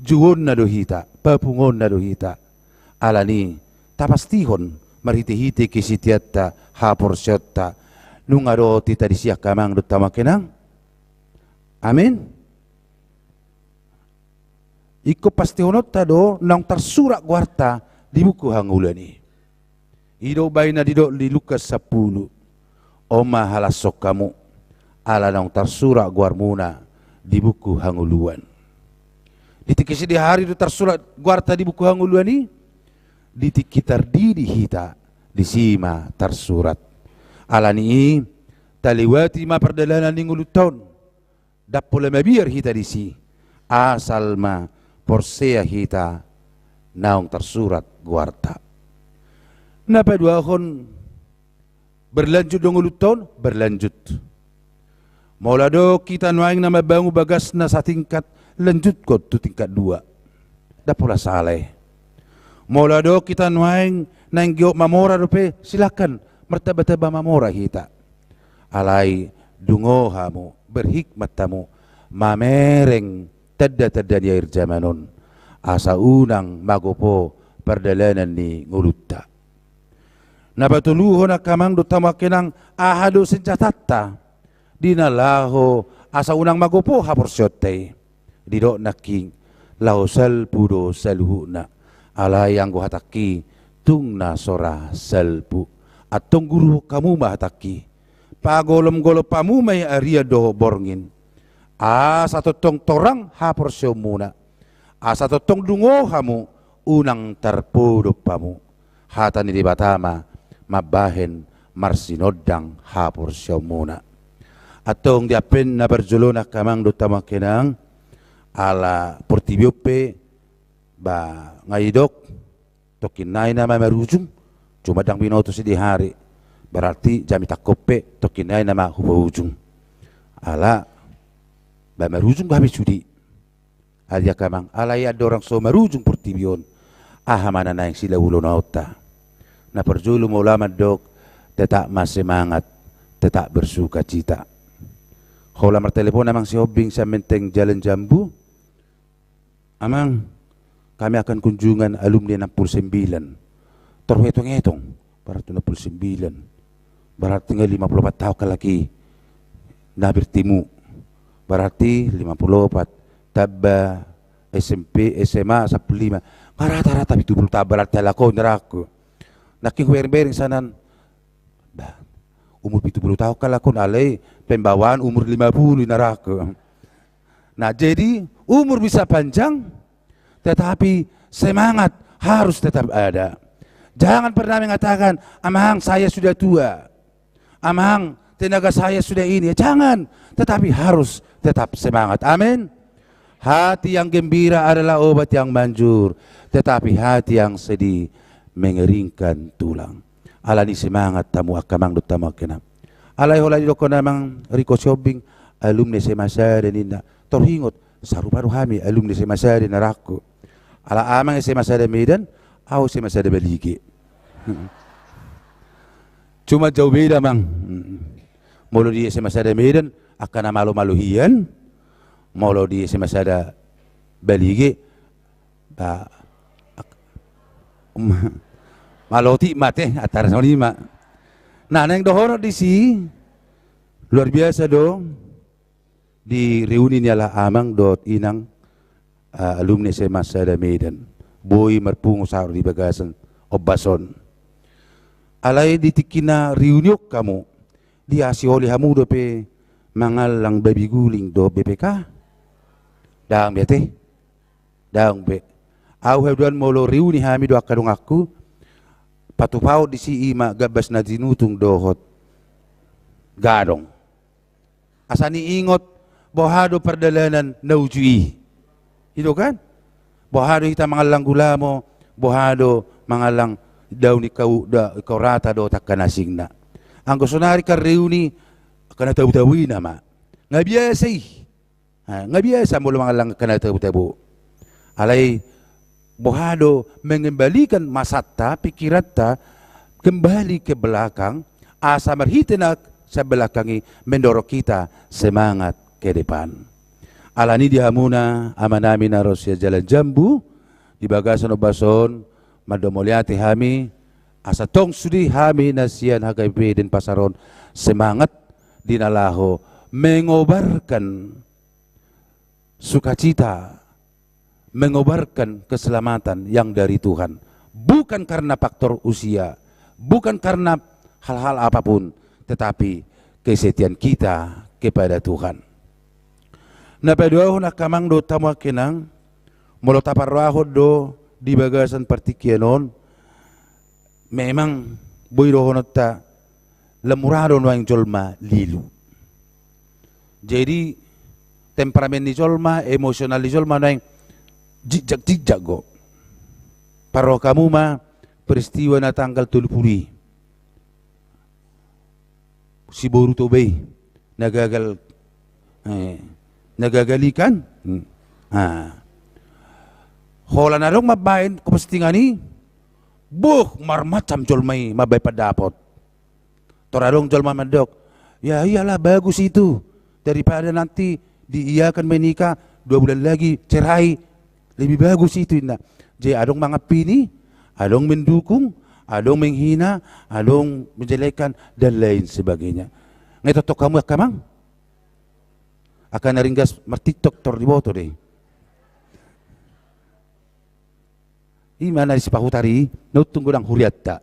Jouonna do hita, papungonna do hita. Alani tapastihon marhitehite kesetiaanta, haporseaonta, nunga dohot hita disi angka amang dohot hamu angka inang. Amin. Ingkon pastihononta do naung tarsurat goarta di buku hangoluan i. I do umbahen na didok di Lukas sampulu. On ma halashon hamu, ala naung tarsurat goarmuna di buku hangoluan. Di tingki sadihari do tarsurat goarta di buku hangoluan i, di tingki tardidi hita disi ma tarsurat. Alani i, talewati ma pardalanan ni ngolunta on. Ndang pola mabiar hita disi, asal ma porsea hita naung tarsurat goarta. Na paduahon, berlanjut do ngolunta on? Berlanjut. Molo adong hita nuaeng na mambangun bagasna satingkat, lanjuthon tu tingkat dua. Ndang pola sala i. Molo adong hita nuaeng naeng giot mamora dope, silakan, martambatamba mamora hita. Alai dungo hamu, berhikmat hamu, mamereng tandatanda ni akhir zaman on, asa unang magopo pardalanan ni ngolunta. Na patoluhon angka amang dohot hamu angka inang, aha do senjatanta di na laho asa unang magopo haporseaonta i? Didok nangkin, laho salpu do saluhutna. Alai anggo hatangki, tung na so ra salpu. Antong guruhon hamu ma hatangki. Pagolomgolom hamu ma i arian dohot borngin. Asa tongtong torang haporseaonmuna. Asa tongtong dungo hamu, unang tarpodom hamu. Hata ni Debata ma mambahen marsinondang haporseaonmuna. Antong di ampen na parjolo na angka amang dohot hamu angka inang, ala portibi on pe, ba, nga didok, tongkin nai nama marujung, Tumandang binoto sidihari. Berarti jami tangkop pe tongkin nai nama hupaujung. Ala ba marujung do hami sude. Ai angka amang, alai andorang so marujung portibi on, aha ma na naeng silaulononta? Na parjolo molo au mandok, tetap ma semangat, tetap bersukacita. Holan martelepon amang Sihombing sian Menteng Jalan Jambu. Amang, kami akan kunjungan alumni enam puluh sembilan. Tor huetong-etong, berarti enam puluh sembilan. Berarti nga lima puluh opat taon halak i na bertemu. Berarti lima puluh opat tamba S M P, S M A, sampulu lima. Nga rata-rata pitu puluh taon berarti halak on, inarangku. Nangkin hubereng-bereng sian an, bah, umur pitu puluh taon halak on, alai pembawaan umur lima puluh, inarangku. Nah, jadi umur bisa panjang, tetapi semangat harus tetap ada. Jangan pernah mengatakan, "Amang, saya sudah tua. Amang, tenaga saya sudah ini." Jangan, tetapi harus tetap semangat. Amin. Hati yang gembira adalah obat yang manjur, tetapi hati yang sedih mengeringkan tulang. Alani semangat hamu angka amang dohot hamu angka inang. Alai holan didokkon amang Riko Sihombing, alumni S M A sada ninna. Tor huingot, sarupa do hami alumni S M A sada, inarangku. Ala amang S M A sada Medan, au S M A sada Balige. Cuma jauh beda, amang. Molo di S M A sada Medan, angka na malo-malo hian. Molo di S M A sada Balige, ba, um, malotik ma te, antara songon i ma. Nah, naeng dohonon disi, luar biasa do di reuni ni ala amang dohot inang, ah, alumni S M A sada Medan. Boi marpungu sahat di bagasan ombas on. Alai di tingki na reuni on hamu, diasioli hamu dope mangallang babi guling dohot B P K? Ndang be ate. Ndang be. Au haduan molo reuni hami dohot angka donganku, patupahon disi i ma gambas na tinutung dohot gadong. Asa niingot boha do pardalanan na uju i. I do kan? Boha do hita mangallang gulamo, boha do mangallang daun ni kau, da, kaurata dohot angka na asingna. Anggo sonari kan reuni angka na tabo-tabo i nama. Nga biasa i. Ha, nga biasa molo mangallang angka na tabo-tabo. Alai boha do mengembalikan masanta, pikiranta kembali ke belakang, asa marhite na sian belakang i mendorong kita semangat ke depan. Alani di hamuna amanami na ro sian Jalan Jambu, di bagasan ombas on, mandok mauliate hami, asa tong sude hami na sian H K B P Denpasar on semangat di na laho mengobarkan sukacita, mengobarkan keselamatan yang dari Tuhan. Bukan karena faktor usia, bukan karena hal-hal apapun, tetapi kesetiaan kita kepada Tuhan. Na paduahon angka amang dohot hamu angka inang, molo taparrohahon do di bagasan partingkian on, memang boi dohononta, lam mura do nuaeng jolma lilu. Jadi, temperamen ni jolma, emosional ni jolma nuaeng jikjak-jikjak do. Parrohahon hamu ma peristiwa na tanggal tolu pulu i. Si boru Toba i, na gagal, eh, na gagal i kan? Hmm. Ah. Holan adong mambaen kepentingan i, boh, marmacam jolma i mambaen pandapot. Tor adong jolma mandok, "Ya iyalah, bagus itu. Daripada nanti diiakan menikah, dua bulan lagi cerai, lebih bagus itu," inna. Jadi adong mangampini, adong mendukung, adong menghina, adong menjelekkan, dan lain sebagainya. Nga i tongtong hamu angka amang? Angka na ringgas mar-TikTok tor diboto do i. I ma na sipahutar i, na untung godang hurianta.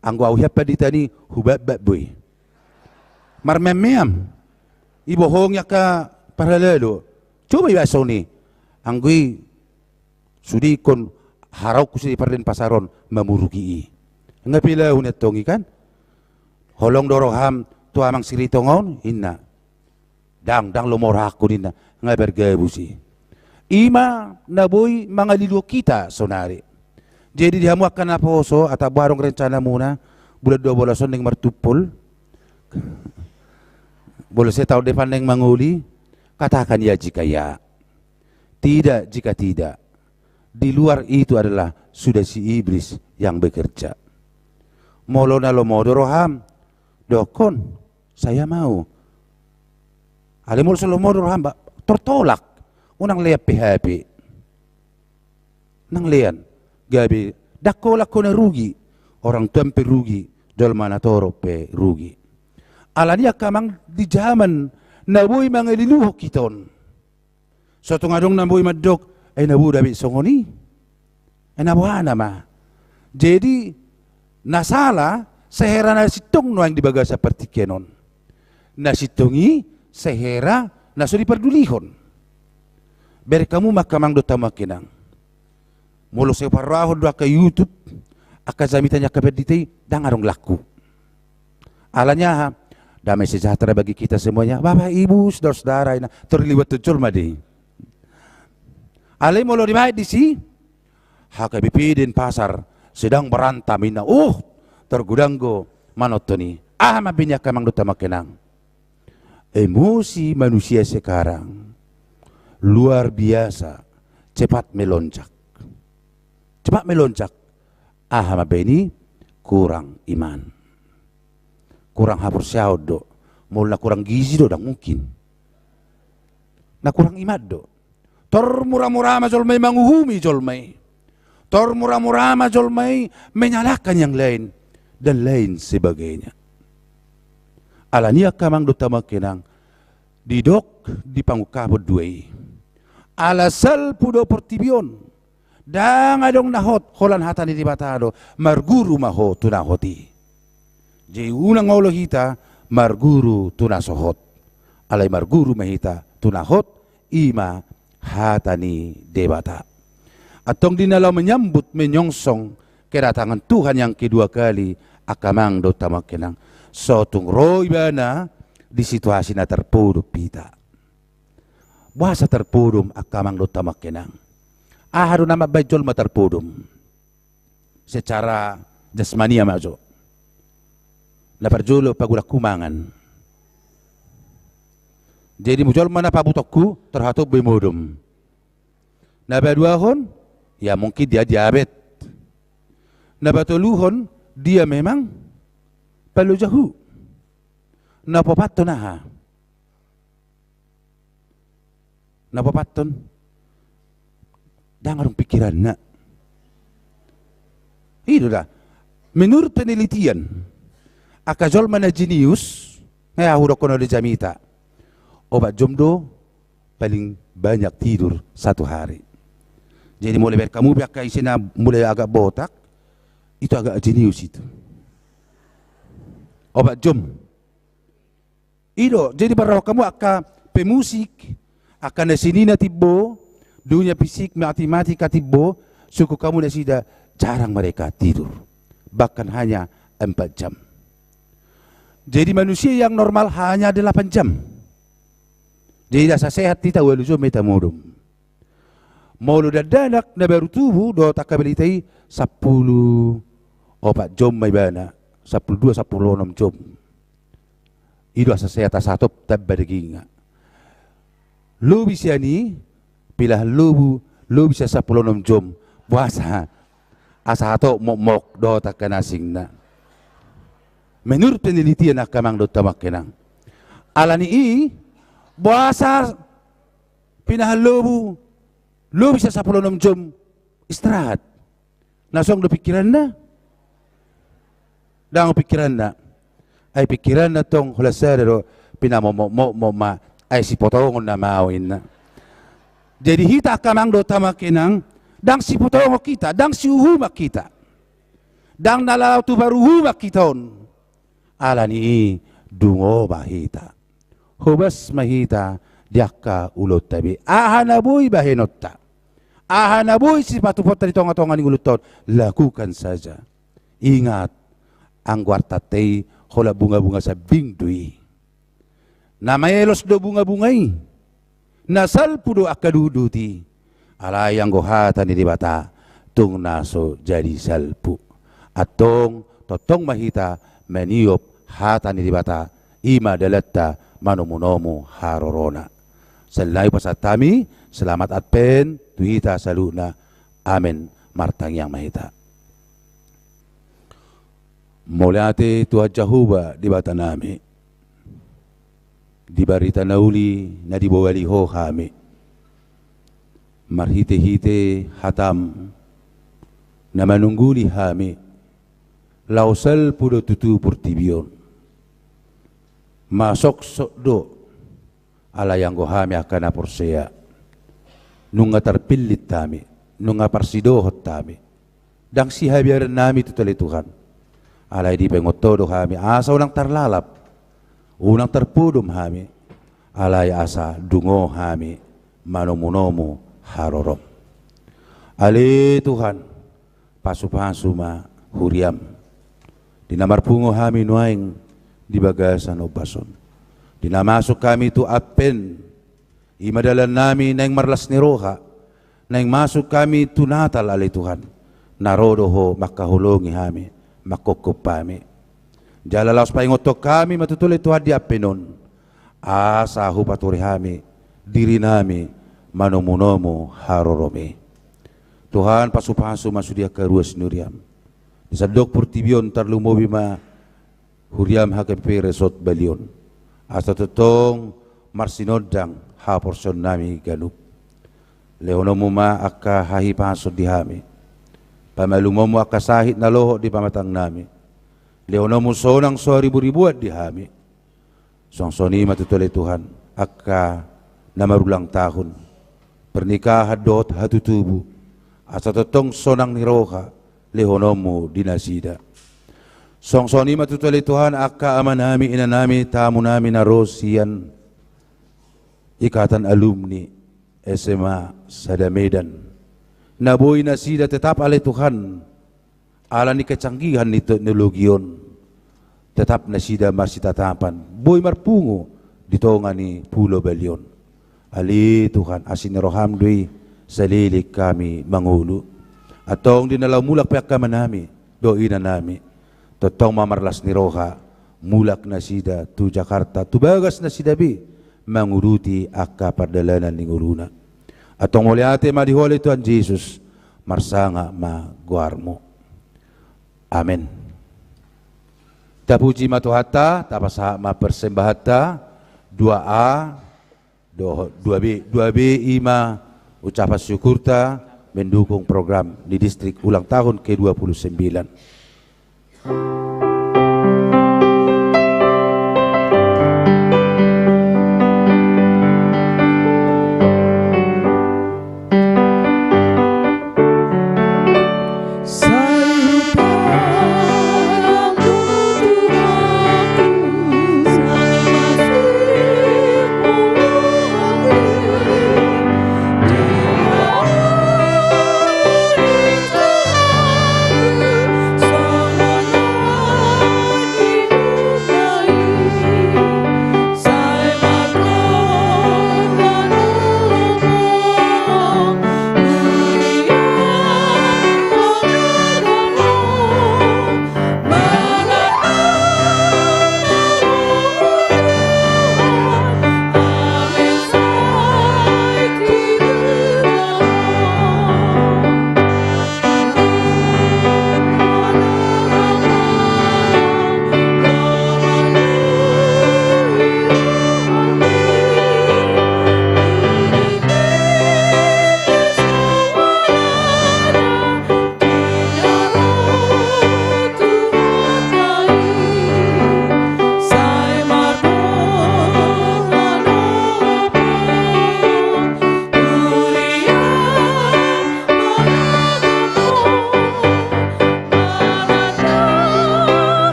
Anggo au hian pandita ni, hubatbat boi. Marmeam-meam. Ibohongi angka parhalado. Coba ibahen songon i. Anggo i sude ingkon haraungku sude pardenpasaron mamuruki i. Nga pe laho ni antong i kan? Holong do roham tu amang Siritong on, inna. Ndang, ndang lomo rohangku ninna, nga bergabus i. I ma na boi mangaliluhon hita sonari. Jadi di hamu angka naposo, atap boha adong rencanamuna, bulan dua bolas on naeng martumpol, bolas setaon depan naeng mangoli, katakan ya jika ya, tidak jika tidak. Di luar itu adalah sudah si iblis yang bekerja. Molo na lomo do roham, dokkon, saya mau. Alai molo so lomo do roham, ba, tertolak. Unang lean pe hape. Nang lean, gabe, ndang holan ho na rugi, orang tuam pe rugi, jolma na torop pe rugi. Alani angka amang di jaman na boi mangaliluhon hita on, so tung adong na boi mandok, ai na boi do be songon i. Ai na boha nama. Jadi, na sala, sehera na sintong nuaeng di bagasan partingkian on. Na sintong i, sehera, na so dipardulihon. Bereng hamu ma angka amang dohot hamu angka inang. Molo sai parrohahon do angka YouTube, angka jamita ni angka pandita i, ndang adong laku. Alani aha, damai sejahtera bagi kita semuanya. Bapak, Ibu, saudara-saudara, ina, tor liwat tu jolma do i. Alai molo dibaen disi, H K B P Denpasar sedang berantem, ina, uh, terganggu manonton i. Aha ma baen ni angka amang dohot hamu angka inang. Emosi manusia sekarang luar biasa cepat melonjak. Cepat melonjak. Aha ma baen i, kurang iman. Kurang haporseaon do. Molo na kurang gizi do, ndang mungkin. Na kurang iman do. Tor mura-mura ma jolma i manguhumi jolma i. Tor mura-mura ma jolma i menyalahkan yang lain. Dan lain sebagainya. Alani angka amang dohot hamu angka inang. Didok di pangungkapon dua i. Ala salpu do portibi on. Ndang adong na hot, holan hata ni Debata do, marguru ma ho tu na hot i. Jadi unang olo hita marguru tu na so hot. Alai marguru ma hita tu na hot, i ma hata ni Debata. Antong di na laho menyambut, menyongsong kedatangan Tuhan yang kedua kali, angka amang dohot hamu angka inang. So tung ro ibana di situasi na tarpodom hita. Boasa tarpodom angka amang dohot hamu angka inang? Aha do na mambaen jolma tarpodom? Secara jasmania ma jo. Na parjolo pagulangku mangan. Jadi molo jolma na pabutonku, terhatop be modom. Na paduahon, ya mungkin dia diabet. Na patoluhon, dia memang palojahu. Na paopathon aha? Na paopathon, ndang adong pikiranna. I do da. Menurut penelitian, angka jolma na jenius, nga hudokkon on di jamita, opat jom do paling banyak tidur satu hari. Jadi molo bereng hamu pe angka ise na mulai agak botak, itu agak jenius itu. Opat jom. I do, jadi parrohahon hamu angka pemusik, angka na seni na timbo, dunia fisik, matematika timbo, sungkun hamu nasida jarang mereka tidur. Bahkan hanya empat jam. Jadi manusia yang normal hanya delapan jam. Jadi asa sehat hita ualu jom ma hita modom. Molo dakdanak na baru tubu dohot angka balita i sampulu opat jom ma ibana, sampulu dua, sampulu onom jom. I do asa sehat, asa hatop tamba dagingna. Lobi sian i, pinahan lobu, lobi sian sampulu onom jom. Boasa? Asa hatop mokmok dohot angka na asingna. Menurut penelitian angka amang dohot hamu angka inang. Alani i, boasa pinahan lobu, lobi sian sampulu onom jom istirahat. Na song do pikiranna? Ndang pikiranna. Ai pikiranna tong holan sada do, pinamokmok-mokmok ma, ai sipotongon nama au inna. Jadi hita angka amang dohot hamu angka inang, ndang sipotongon hita, ndang siuhuman hita. Ndang na laho tu paruhuman hita on. Alani i dungo ma hita. Hobas ma hita di angka ulaonta be. Aha na boi bahenonta, aha na boi sipatupaonta di tonga-tonga ni ulaonta on, lakukan saja. Ingat, anggo artanta i holan bunga-bunga sambing do i. Na maelos do bunga-bunga i. Na salpu do angka duhut-duhut i. Alai anggo hata ni Debata, tung na so jadi salpu. Antong tongtong ma hita maniop hata ni Debata, i ma dalanta manomunomu harorona. Sahali nai hupasahat hami selamat Advent tu hita saluhutna. Amen. Martangiang ma hita. Mauliate Tuhan Jahowa Debatanami, di barita na uli na dibobali Ho hami, marhitehite hataM na manungguli hami, laho salpu do tutu portibi on. Masoksok do, alai anggo hami angka na porsea, nunga tarpillit hami, nunga parsidohot hami, ndang sihabiarannami tutu ale Tuhan. Alai dipaingot Ho do hami asa unang tarlalap, unang tarpodom hami, alai asa dungo hami manomunomu harorom. Ale Tuhan, pasupasu ma huriaM di na marpungu hami nuaeng di bagasan ombas on, di na masuk hami tu Advent, i ma dalannami naeng marlas ni roha, naeng masuk hami tu Natal ale Tuhan, na ro do Ho mangkaholongi hami, mangkopkop hami. Jala laos paingothon hami ma tutu ale Tuhan di Advent on, asa hupature hami dirinami manomunomu haroromi. Tuhan, pasupasu ma sude angka ruas ni huriaM di sandok portibi on, tarlumobi ma huriaM H K P P Resort Balion, asa tongtong marsinondang haporseaonnami ganup. Lehononmu ma angka hahipason di hami, pamalumonmu angka sahit na lohot di pamatangnami, lehononmu sonang so hariburibuan di hami. Songon i ma tutu ale Tuhan angka na marulang tahun, pernikahan dohot hatutubu, asa tongtong sonang ni roha lehononmu di nasida. Songon i ma tutu ale Tuhan angka amanami, inanami, tamunami na ro sian ikatan alumni S M A sada Medan, na boi nasida tetap ale Tuhan, ala ni kecanggihan ni teknologi on, tetap nasida marsitatapan boi marpungu di tonga ni Pulo Balion. Ale Tuhan, asi ni rohaM do i saleleng hami mangolu. Antong di na laho mulak pe angka amanami dohot inanami, tongtong ma marlas ni roha mulak nasida tu Jakarta, tu bagas nasida be manguduti angka pardalanan ni ngoluna. Antong mauliate ma di Ho ale Tuhan Jesus, marsangap ma goarMu. Amen. Tapuji ma Tuhanta, tapasahat ma persembahanta, dua A, dohot dua B, dua B i ma ucapan syukurta mendukung program di distrik ulang tahun kedua puluh sembilan.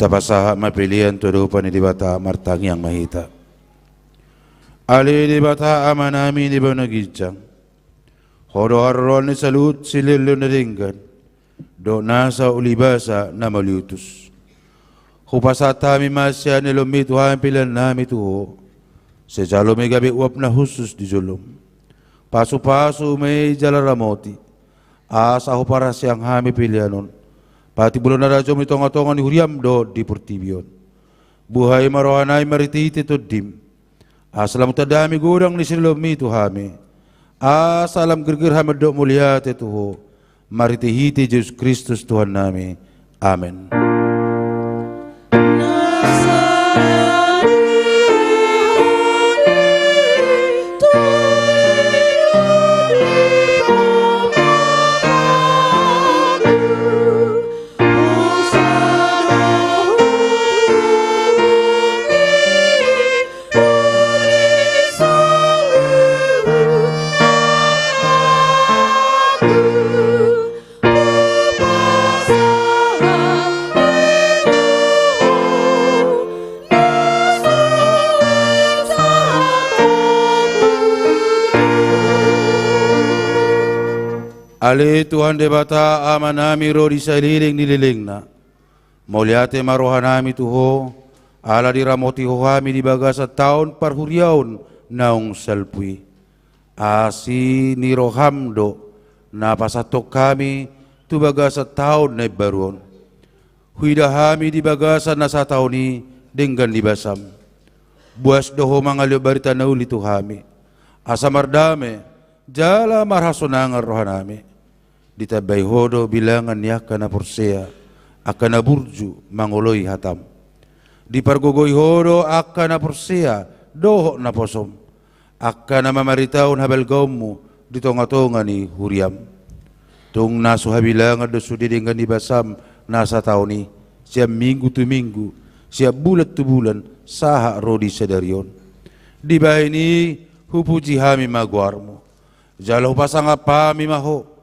Pasahat ma pelean tu adopan ni Debata, martangiang ma hita. Ale Debata Amanami na di banua ginjang, Ho do haroroan ni saluhut silehonlehon na denggan dohot nasa ulibasa na mauliutus. Hupasahat hami ma sian ni loanMi tu hami peleannami tu Ho. Sai jalo ma i gabe uap na hushus di joloM. Pasupasu ma i jala ramoti, asa huparhaseang hami pelean on, patimbulhon harajaonMu di tongatonga ni huriaM dohot di portibi on. Buhai ma rohanami marhitehite TondiM, asa lam hutanda hami godang ni silehonMi tu hami, asa lam girgir hami mandok mauliate tu Ho, marhitehite Jesus Kristus Tuhannami. Amen. Ale Tuhan Debata Amanami, ro di saleleng ni lelengna, mauliate ma rohanami tu Ho, ala diramoti Ho hami di bagasan taon parhuriaon naung salpu i. Asi ni rohaM do na pasahathon hami tu bagasan taon na imbaru on. Huida hami di bagasan na sataon i denggan ni basaM. Boas do Ho mangalehon barita na uli tu hami, asa mardame jala marhasonangan rohanami. Ditambai Ho do bilangan ni angka na porsea, angka na burju mangoloi hataM. Dipargogoi Ho do angka na porsea dohot naposoM, angka na mamaritahon habalgaonMu di tongatonga ni huriaM. Tung na so habilangan do sude denggan ni basaM na sataon i, sian minggu tu minggu, sian bulan tu bulan, sahat ro di sadari on. Dibahen i hupuji hami ma goarMu, jala hupasangap hami ma Ho.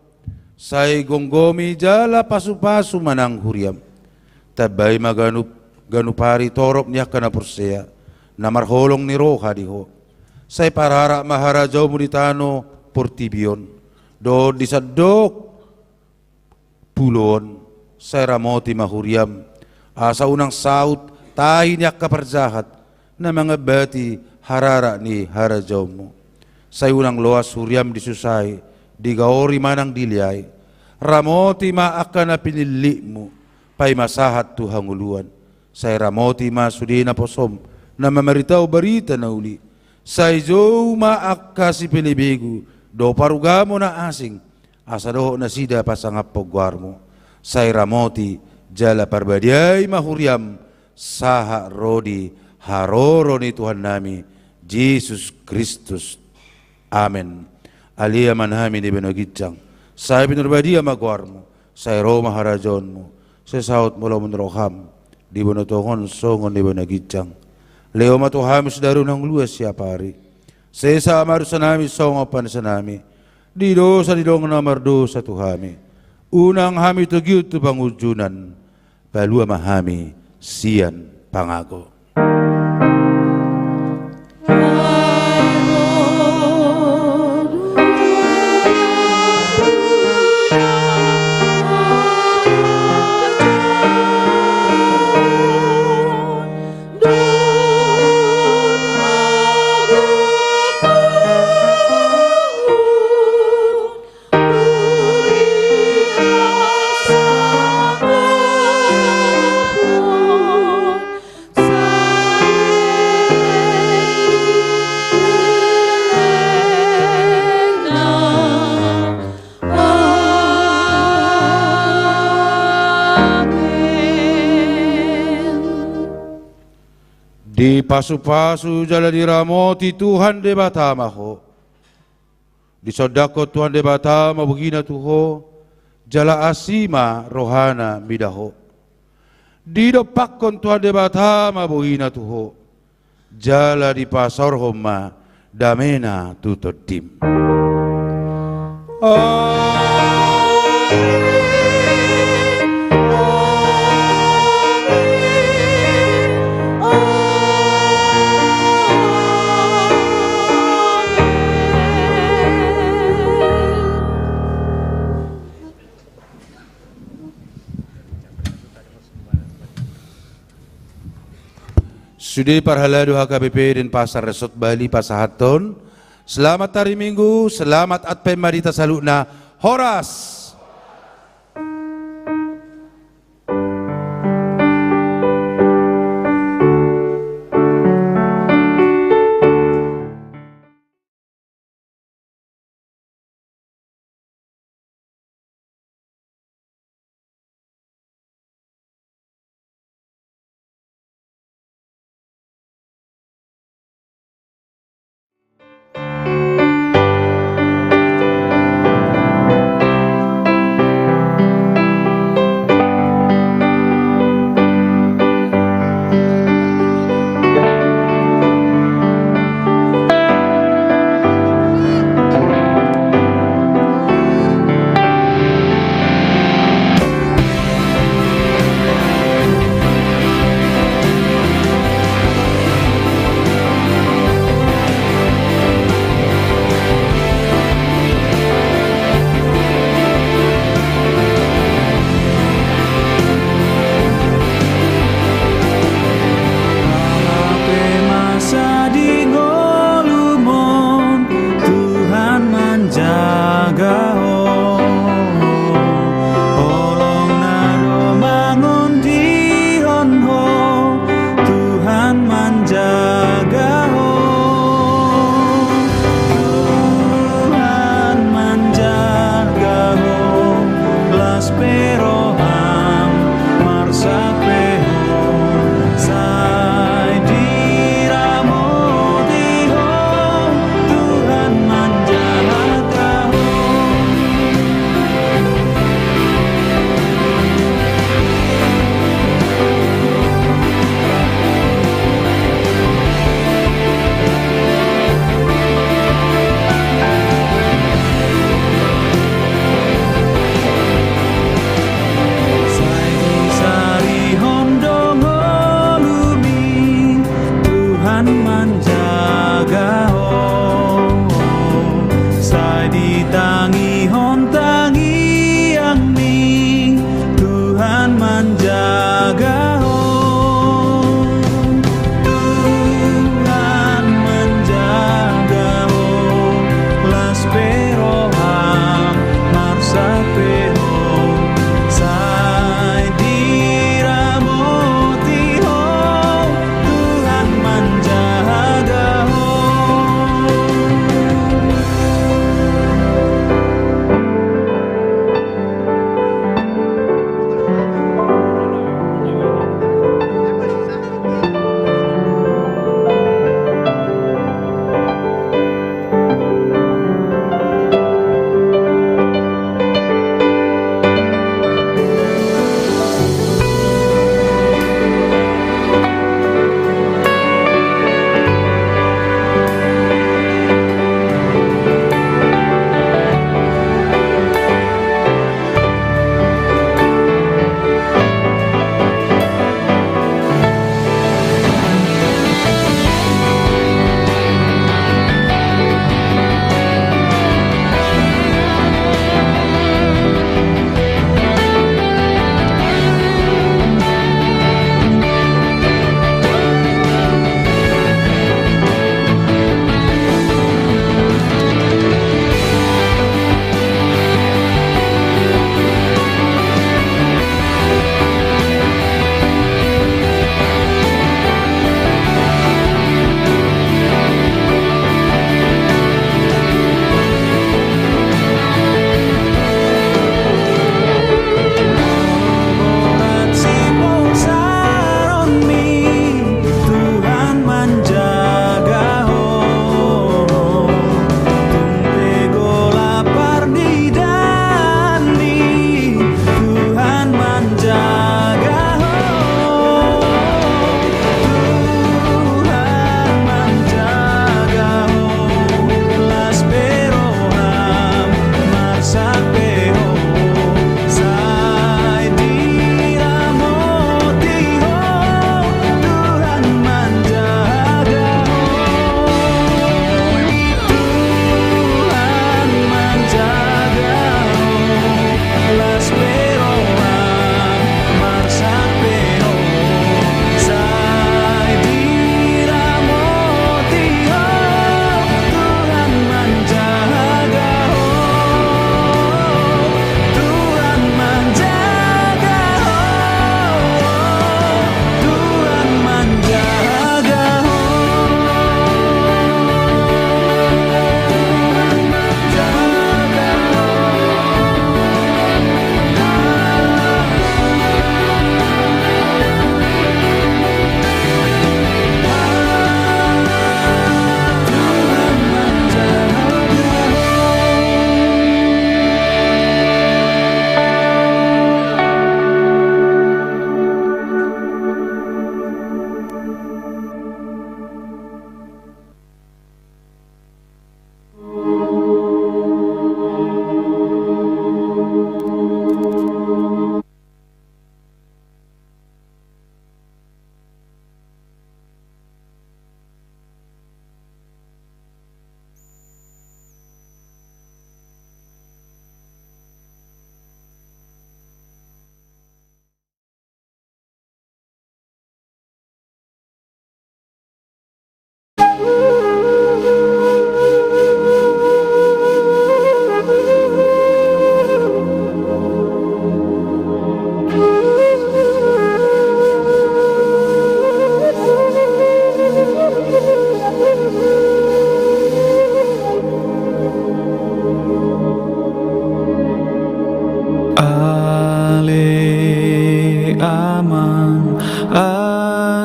Sai gomgomi jala pasupasu ma nang huriaM. Tambai ma ganup, ganup ari torop ni angka na porsea, na marholong ni roha di Ho. Sai pararak ma harajaonMu di tano portibi on dohot di sandok pulo on. Sai ramoti ma huriaM, asa unang saut tahi ni angka parjahat na mangambati hararak ni harajaonMu. Sai unang loas huriaM disusai, digaori manang dileai. Ramoti ma angka na pinillitMu, paima sahat tu hangoluan. Sai ramoti ma sude naposoM na mamaritahon barita na uli. Sai jou ma angka sipelebegu dohot parugamo na asing, asa dohot nasida pasangaphon goarMu. Sai ramoti jala parbadiai ma huriaM sahat ro di haroro ni Tuhannami Jesus Kristus. Amen. Ale Amanami na di banua ginjang, sai pinarbadia ma goarMu, sai ro ma harajaonMu, sai saut ma ulaonMu ni rohaM di banua tonga on songon na di banua ginjang. Lehon ma tu hami sadari on hangoluan siapari. Sesa ma dosanami songon panesanami di dosa ni dongan na mardosa tu hami. Unang hami togihon tu pangunjunan, palua ma hami sian pangago. Dipasupasu jala diramoti Tuhan Debata ma ho. Disondangkon Tuhan Debata ma bohina tu ho, jala asi ma rohana mida ho. Didompakkon Tuhan Debata ma bohina tu ho, jala dipasaorhon ma damena tu tondim. Amen. Amen. Sude parhalado H K B P Denpasar Resort Bali pasahathon selamat hari Minggu, selamat Advent ma di hita saluhutna. Horas.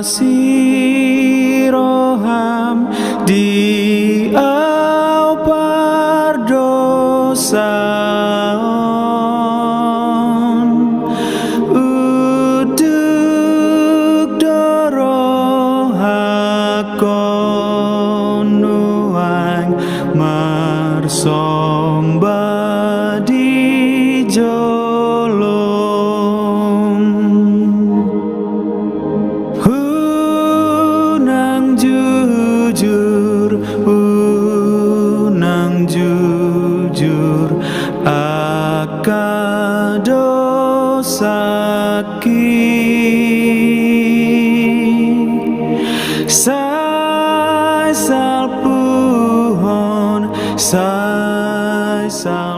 Asi roham di au pardosaon, unduk do rohangkon nuaeng marsomba di jolom. Unang jujur, unang jujur angka dosangki. Sai salpuhon, sai sal-